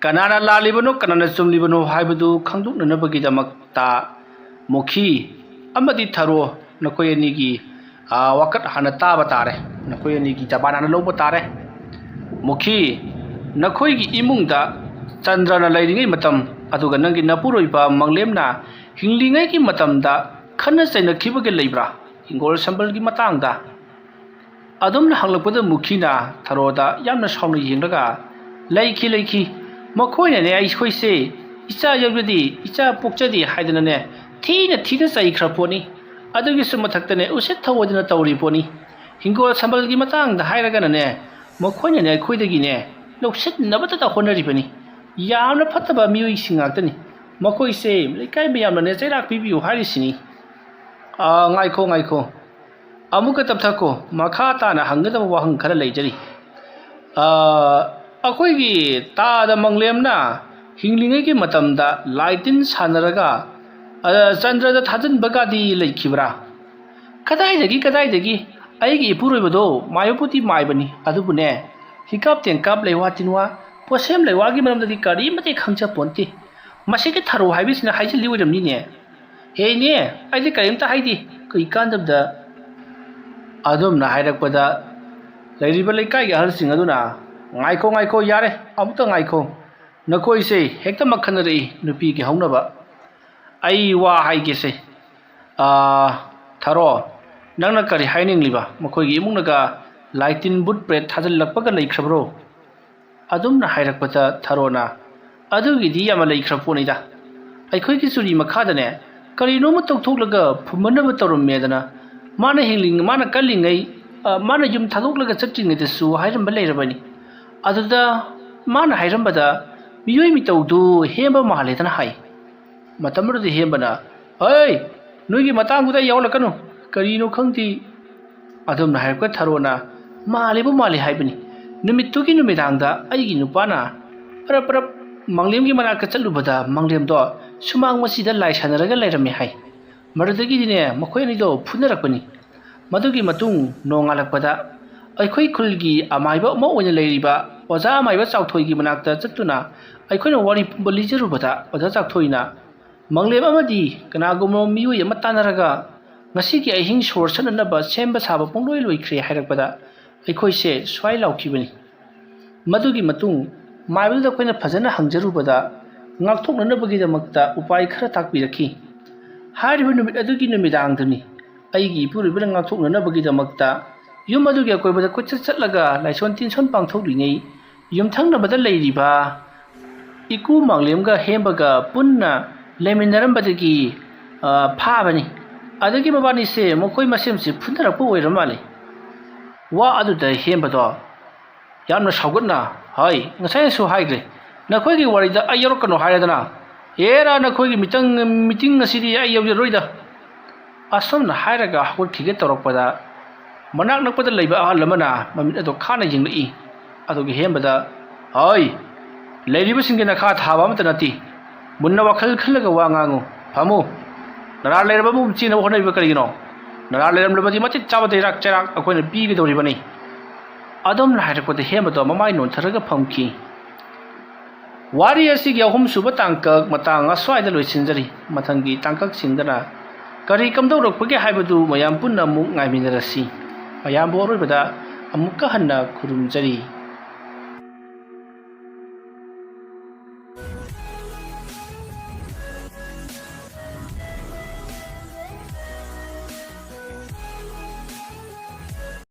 ꯀꯅꯥꯅ ꯂꯥꯜꯂꯤꯕꯅꯣ, ꯀꯅꯥꯅ ꯆꯨꯝꯂꯤꯕꯅꯣ ꯍꯥꯏꯕꯗꯨ ꯈꯪꯗꯣꯛꯅꯅꯕꯒꯤꯗꯃꯛꯇ ꯃꯨꯈꯤ ꯑꯃꯗꯤ ꯊꯔꯣ, ꯅꯈꯣꯏ ꯑꯅꯤꯒꯤ, ꯑ, ꯋꯥꯀꯠ ꯍꯥꯟꯅ ꯇꯥꯕ ꯇꯥꯔꯦ꯫ ꯅꯈꯣꯏ ꯑꯅꯤꯒꯤ ꯖꯕꯥꯟ ꯍꯥꯟꯅ ꯂꯧꯕ ꯇꯥꯔꯦ꯫ ꯃꯨꯈꯤ, ꯅꯈꯣꯏꯒꯤ ꯏꯃꯨꯡꯗ ꯆꯟꯗ꯭ꯔꯅ ꯂꯩꯔꯤꯉꯩ ꯃꯇꯝ, ꯑꯗꯨꯒ ꯅꯪꯒꯤ ꯅꯄꯨꯔꯣꯏꯕ ꯃꯪꯂꯦꯝꯅ ꯍꯤꯡꯂꯤꯉꯩꯒꯤ ꯃꯇꯝꯗ ꯈꯠꯅ ꯆꯩꯅꯈꯤꯕꯒ ꯂꯩꯕ꯭ꯔꯥ? ꯍꯤꯡꯒꯣꯜ ꯁꯝꯕꯜꯒꯤ ꯃꯇꯥꯡꯗ?" ꯑꯗꯨꯝꯅ ꯍꯪꯂꯛꯄꯗ ꯃꯨꯈꯤꯅ ꯊꯔꯣꯗ ꯌꯥꯝꯅ ꯁꯥꯎꯅ ꯌꯦꯡꯂꯒ, "ꯂꯩꯈꯤ, ꯂꯩꯈꯤ꯫ ꯃꯈꯣꯏꯅꯅꯦ ꯑꯩꯈꯣꯏꯁꯦ ꯏꯆꯥ ꯌꯧꯖꯗꯦ, ꯏꯆꯥ ꯄꯣꯛꯆꯗꯦ ꯍꯥꯏꯗꯅꯅꯦ ꯊꯤꯅ ꯊꯤꯅ ꯆꯩꯈ꯭ꯔ ꯄꯣꯠꯅꯤ꯫ ꯑꯗꯨꯒꯤꯁꯨ ꯃꯊꯛꯇꯅꯦ ꯎꯁꯤꯠ ꯊꯑꯣꯏꯗꯅ ꯇꯧꯔꯤ ꯄꯣꯠꯅꯤ꯫ ꯍꯤꯡꯒꯣꯜ ꯁꯝꯕꯜꯒꯤ ꯃꯇꯥꯡꯗ ꯍꯥꯏꯔꯒꯅꯅꯦ ꯃꯈꯣꯏꯅꯅꯦ ꯑꯩꯈꯣꯏꯗꯒꯤꯅꯦ ꯂꯧꯁꯤꯟꯅꯕꯇꯗ ꯍꯣꯠꯅꯔꯤꯕꯅꯤ꯫ ꯌꯥꯝꯅ ꯐꯠꯇꯕ ꯃꯤꯑꯣꯏꯁꯤꯡ ꯉꯥꯛꯇꯅꯤ꯫ ꯃꯈꯣꯏꯁꯦ ꯂꯩꯀꯥꯏ ꯃꯌꯥꯝꯅꯅꯦ ꯆꯩꯔꯥꯛ ꯄꯤꯕꯤꯌꯨ ꯍꯥꯏꯔꯤꯁꯤꯅꯤ"꯫ ꯑꯥ, ꯉꯥꯏꯈꯣ, ꯉꯥꯏꯈꯣ꯫ ꯑꯃꯨꯛꯀ ꯇꯞꯊꯈꯣ꯫ ꯃꯈꯥ ꯇꯥꯅ ꯍꯪꯒꯗꯕ ꯋꯥꯍꯪ ꯈꯔ ꯂꯩꯖꯔꯤ꯫ ꯑꯥ, ꯑꯩꯈꯣꯏꯒꯤ ꯇꯥꯗ ꯃꯪꯂꯦꯝꯅ ꯍꯤꯡꯂꯤꯉꯩꯒꯤ ꯃꯇꯝꯗ ꯂꯥꯏ ꯇꯤꯟ ꯁꯥꯟꯅꯔꯒ, ꯑꯥ, ꯆꯟꯗ꯭ꯔꯗ ꯊꯥꯖꯤꯟꯕꯒꯗꯤ ꯂꯩꯈꯤꯕ꯭ꯔꯥ? ꯀꯗꯥꯏꯗꯒꯤ, ꯀꯗꯥꯏꯗꯒꯤ? ꯑꯩꯒꯤ ꯏꯄꯨꯔꯣꯏꯕꯗꯣ ꯃꯥꯏꯕꯕꯨꯗꯤ ꯃꯥꯏꯕꯅꯤ, ꯑꯗꯨꯕꯨꯅꯦ, ꯍꯤꯀꯥꯞ ꯇꯦꯡꯀꯥꯞ, ꯂꯩꯋꯥ ꯇꯤꯟꯋꯥ, ꯄꯣꯠꯁꯦꯝ ꯂꯩꯋꯥꯒꯤ ꯃꯔꯝꯗꯗꯤ ꯀꯔꯤꯃꯠꯇꯦ ꯈꯪꯖꯄꯣꯟꯇꯦ꯫ ꯃꯁꯤꯒꯤ ꯊꯔꯣ ꯍꯥꯏꯕꯁꯤꯅ ꯍꯥꯏꯖꯤꯜꯂꯤ ꯑꯣꯏꯔꯝꯅꯤꯅꯦ꯫ "ꯍꯦ ꯏꯅꯦ, ꯑꯩꯗꯤ ꯀꯔꯤꯝꯇ ꯍꯥꯏꯗꯦ꯫ ꯀꯨꯏꯀꯥꯟꯗꯕꯗ" ꯑꯗꯨꯝꯅ ꯍꯥꯏꯔꯛꯄꯗ, ꯂꯩꯔꯤꯕ ꯂꯩꯀꯥꯏꯒꯤ ꯑꯍꯜꯁꯤꯡ ꯑꯗꯨꯅ, "ꯉꯥꯏꯈꯣ, ꯉꯥꯏꯈꯣ, ꯌꯥꯔꯦ, ꯑꯃꯨꯛꯇ ꯉꯥꯏꯈꯣ꯫ ꯅꯈꯣꯏꯁꯦ ꯍꯦꯛꯇ ꯃꯈꯟꯅꯔꯛꯏ, ꯅꯨꯄꯤꯒꯤ ꯍꯧꯅꯕ꯫ ꯑꯩ ꯋꯥ ꯍꯥꯏꯒꯦꯁꯦ꯫ ꯑꯥ, ꯊꯔꯣ, ꯅꯪꯅ ꯀꯔꯤ ꯍꯥꯏꯅꯤꯡꯂꯤꯕ? ꯃꯈꯣꯏꯒꯤ ꯏꯃꯨꯡꯅꯒ ꯂꯥꯏ ꯇꯤꯟ ꯕꯨꯠ ꯄ꯭ꯔꯦꯠ ꯊꯥꯖꯤꯜꯂꯛꯄꯒ ꯂꯩꯈ꯭ꯔꯕ꯭ꯔꯣ?" ꯑꯗꯨꯝꯅ ꯍꯥꯏꯔꯛꯄꯗ ꯊꯔꯣꯅ, "ꯑꯗꯨꯒꯤꯗꯤ ꯌꯥꯝꯅ ꯂꯩꯈ꯭ꯔ ꯄꯣꯠꯅꯤꯗ꯫ ꯑꯩꯈꯣꯏꯒꯤ ꯆꯨꯔꯤ ꯃꯈꯥꯗꯅꯦ, ꯀꯔꯤꯅꯣꯃ ꯇꯧꯊꯣꯛꯂꯒ ꯐꯨꯝꯕꯅꯕ ꯇꯧꯔꯝꯃꯦꯗꯅ, ꯃꯥꯅ ꯍꯤꯡꯂꯤꯉꯩ, ꯃꯥꯅ ꯀꯜꯂꯤꯉꯩ, ꯑ, ꯃꯥꯅ ꯌꯨꯝ ꯊꯥꯗꯣꯛꯂꯒ ꯆꯠꯇ꯭ꯔꯤꯉꯩꯗꯁꯨ ꯍꯥꯏꯔꯝꯕ ꯂꯩꯔꯕꯅꯤ꯫ ꯑꯗꯨꯗ ꯃꯥꯅ ꯍꯥꯏꯔꯝꯕꯗ ꯃꯤꯑꯣꯏ ꯃꯤꯇꯧꯗꯨ ꯍꯦꯝꯕ ꯃꯥꯜꯂꯦꯗꯅ" ꯍꯥꯏ꯫ ꯃꯇꯝ ꯑꯗꯨꯗ ꯍꯦꯝꯕꯅ, "ꯍꯩ, ꯅꯣꯏꯒꯤ ꯃꯇꯥꯡꯗꯨꯗ ꯑꯩ ꯌꯥꯎꯍꯜꯂꯛꯀꯅꯨ꯫ ꯀꯔꯤꯅꯣ ꯈꯪꯗꯦ꯫" ꯑꯗꯨꯝꯅ ꯍꯥꯏꯔꯛꯄ ꯊꯔꯣꯅ, "ꯃꯥꯜꯂꯤꯕꯨ ꯃꯥꯜꯂꯤ ꯍꯥꯏꯕꯅꯤ꯫ ꯅꯨꯃꯤꯠꯇꯨꯒꯤ ꯅꯨꯃꯤꯗꯥꯡꯗ ꯑꯩꯒꯤ ꯅꯨꯄꯥꯅ ꯄꯔꯞ ꯄꯔꯞ ꯃꯪꯂꯦꯝꯒꯤ ꯃꯅꯥꯛꯇ ꯆꯠꯂꯨꯕꯗ, ꯃꯪꯂꯦꯝꯗꯣ ꯁꯨꯃꯥꯡ ꯃꯆꯤꯗ ꯂꯥꯏ ꯁꯥꯟꯅꯔꯒ ꯂꯩꯔꯝꯃꯦ" ꯍꯥꯏ꯫ ꯃꯗꯨꯗꯒꯤꯗꯤꯅꯦ, ꯃꯈꯣꯏ ꯑꯅꯤꯗꯣ ꯐꯨꯅꯔꯛꯄꯅꯤ꯫ ꯃꯗꯨꯒꯤ ꯃꯇꯨꯡ ꯅꯣꯡꯉꯥꯜꯂꯛꯄꯗ ꯑꯩꯈꯣꯏ ꯈꯨꯜꯒꯤ ꯑꯃꯥꯏꯕ ꯑꯃ ꯑꯣꯏꯅ ꯂꯩꯔꯤꯕ ꯑꯣꯖꯥ ꯑꯃꯥꯏꯕ ꯆꯥꯎꯊꯣꯏꯒꯤ ꯃꯅꯥꯛꯇ ꯆꯠꯇꯨꯅ ꯑꯩꯈꯣꯏꯅ ꯋꯥꯔꯤ ꯄꯨꯝꯕ ꯂꯤꯖꯔꯨꯕꯗ, ꯑꯣꯖꯥ ꯆꯥꯎꯊꯣꯏꯅ, "ꯃꯪꯂꯦꯝ ꯑꯃꯗꯤ ꯀꯅꯥꯒꯨꯝꯕ ꯃꯤꯑꯣꯏ ꯑꯃ ꯇꯥꯟꯅꯔꯒ ꯉꯁꯤꯒꯤ ꯑꯍꯤꯡ ꯁꯣꯔ ꯁꯠꯅꯅꯕ ꯁꯦꯝꯕ ꯁꯥꯕ ꯄꯨꯡꯂꯣꯏ ꯂꯣꯏꯈ꯭ꯔꯦ" ꯍꯥꯏꯔꯛꯄꯗ, ꯑꯩꯈꯣꯏꯁꯦ ꯁ꯭ꯋꯥꯏ ꯂꯥꯎꯈꯤꯕꯅꯤ꯫ ꯃꯗꯨꯒꯤ ꯃꯇꯨꯡ ꯃꯥꯏꯕꯗꯨꯗ ꯑꯩꯈꯣꯏꯅ ꯐꯖꯅ ꯍꯪꯖꯔꯨꯕꯗ, ꯉꯥꯛꯊꯣꯛꯅꯅꯕꯒꯤꯗꯃꯛꯇ ꯎꯄꯥꯏ ꯈꯔ ꯇꯥꯛꯄꯤꯔꯛꯈꯤ꯫ ꯍꯥꯏꯔꯤꯕ ꯅꯨꯃꯤꯠ ꯑꯗꯨꯒꯤ ꯅꯨꯃꯤꯗꯥꯡꯗꯨꯅꯤ ꯑꯩꯒꯤ ꯏꯄꯨꯔꯣꯏꯕꯅ ꯉꯥꯛꯊꯣꯛꯅꯅꯕꯒꯤꯗꯃꯛꯇ ꯌꯨꯝ ꯑꯗꯨꯒꯤ ꯑꯀꯣꯏꯕꯗ ꯀꯣꯏꯆꯠ ꯆꯠꯂꯒ ꯂꯥꯏꯁꯣꯟ ꯇꯤꯟꯁꯣꯟ ꯄꯥꯡꯊꯣꯛꯂꯤꯉꯩ, ꯌꯨꯝꯊꯪꯅꯕꯗ ꯂꯩꯔꯤꯕ ꯏꯀꯨ ꯃꯥꯡꯂꯦꯝꯒ ꯍꯦꯝꯕꯒ ꯄꯨꯟꯅ ꯂꯩꯃꯤꯟꯅꯔꯝꯕꯗꯒꯤ, ꯑ, ꯐꯥꯕꯅꯤ꯫ ꯑꯗꯒꯤ ꯃꯕꯥꯅꯤꯁꯦ ꯃꯈꯣꯏ ꯃꯁꯦꯟꯁꯦ ꯐꯨꯅꯔꯛꯄ ꯑꯣꯏꯔ ꯃꯥꯜꯂꯦ꯫ ꯋꯥ ꯑꯗꯨꯗ ꯍꯦꯝꯕꯗꯣ ꯌꯥꯝꯅ ꯁꯥꯎꯒꯠꯅ, "ꯍꯣꯏ, ꯉꯁꯥꯏꯅꯁꯨ ꯍꯥꯏꯈ꯭ꯔꯦ, ꯅꯈꯣꯏꯒꯤ ꯋꯥꯔꯤꯗ ꯑꯩ ꯌꯥꯎꯔꯛꯀꯅꯨ ꯍꯥꯏꯔꯗꯅ꯫ ꯍꯦꯔꯥ, ꯅꯈꯣꯏꯒꯤ ꯃꯤꯇꯪ, ꯃꯤꯇꯤꯡ ꯑꯁꯤꯗꯤ ꯑꯩ ꯌꯥꯎꯖꯔꯣꯏꯗ꯫" ꯑꯁꯨꯝꯅ ꯍꯥꯏꯔꯒ ꯍꯧꯒꯠꯈꯤꯒꯦ ꯇꯧꯔꯛꯄꯗ, ꯃꯅꯥꯛ ꯅꯛꯄꯗ ꯂꯩꯕ ꯑꯍꯜ ꯑꯃꯅ ꯃꯃꯤꯠ ꯑꯗꯨ ꯈꯥꯅ ꯌꯦꯡꯂꯛꯏ꯫ ꯑꯗꯨꯒ ꯍꯦꯝꯕꯗ, "ꯍꯣꯏ, ꯂꯩꯔꯤꯕꯁꯤꯡꯒꯤ ꯅꯈꯥ ꯊꯥꯕ ꯑꯃꯠꯇ ꯅꯠꯇꯦ꯫ ꯃꯨꯟꯅ ꯋꯥꯈꯜ ꯈꯜꯂꯒ ꯋꯥ ꯉꯥꯡꯉꯨ꯫ ꯐꯝꯃꯨ꯫ ꯅꯔꯥ ꯂꯩꯔꯕ ꯑꯃꯕꯨ ꯆꯦꯟꯅꯕ ꯍꯣꯠꯅꯔꯤꯕ ꯀꯔꯤꯒꯤꯅꯣ? ꯅꯔꯥ ꯂꯩꯔꯝꯂꯕꯗꯤ ꯃꯇꯤꯛ ꯆꯥꯕ ꯆꯩꯔꯥꯛ ꯆꯩꯔꯥꯛ ꯑꯩꯈꯣꯏꯅ ꯄꯤꯒꯗꯧꯔꯤꯕꯅꯤ꯫ ꯑꯗꯨꯝꯅ ꯍꯥꯏꯔꯛꯄꯗ ꯍꯦꯃꯗꯣ ꯃꯃꯥꯏ ꯅꯣꯟꯊꯔꯒ ꯐꯝꯈꯤ꯫ ꯋꯥꯔꯤ ꯑꯁꯤꯒꯤ ꯑꯍꯨꯝꯁꯨꯕ ꯇꯥꯡꯀꯛ ꯃꯇꯥꯡ ꯑꯁ꯭ꯋꯥꯏꯗ ꯂꯣꯏꯁꯤꯟꯖꯔꯤ꯫ ꯃꯊꯪꯒꯤ ꯇꯥꯡꯀꯛꯁꯤꯡꯗꯅ ꯀꯔꯤ ꯀꯝꯗꯧꯔꯛꯄꯒꯦ ꯍꯥꯏꯕꯗꯨ ꯃꯌꯥꯝ ꯄꯨꯟꯅ ꯑꯃꯨꯛ ꯉꯥꯏꯃꯤꯟꯅꯔꯁꯤ꯫ ꯃꯌꯥꯝꯕꯨ ꯑꯔꯣꯏꯕꯗ ꯑꯃꯨꯛꯀ ꯍꯟꯅ ꯈꯨꯔꯨꯝꯖꯔꯤ꯫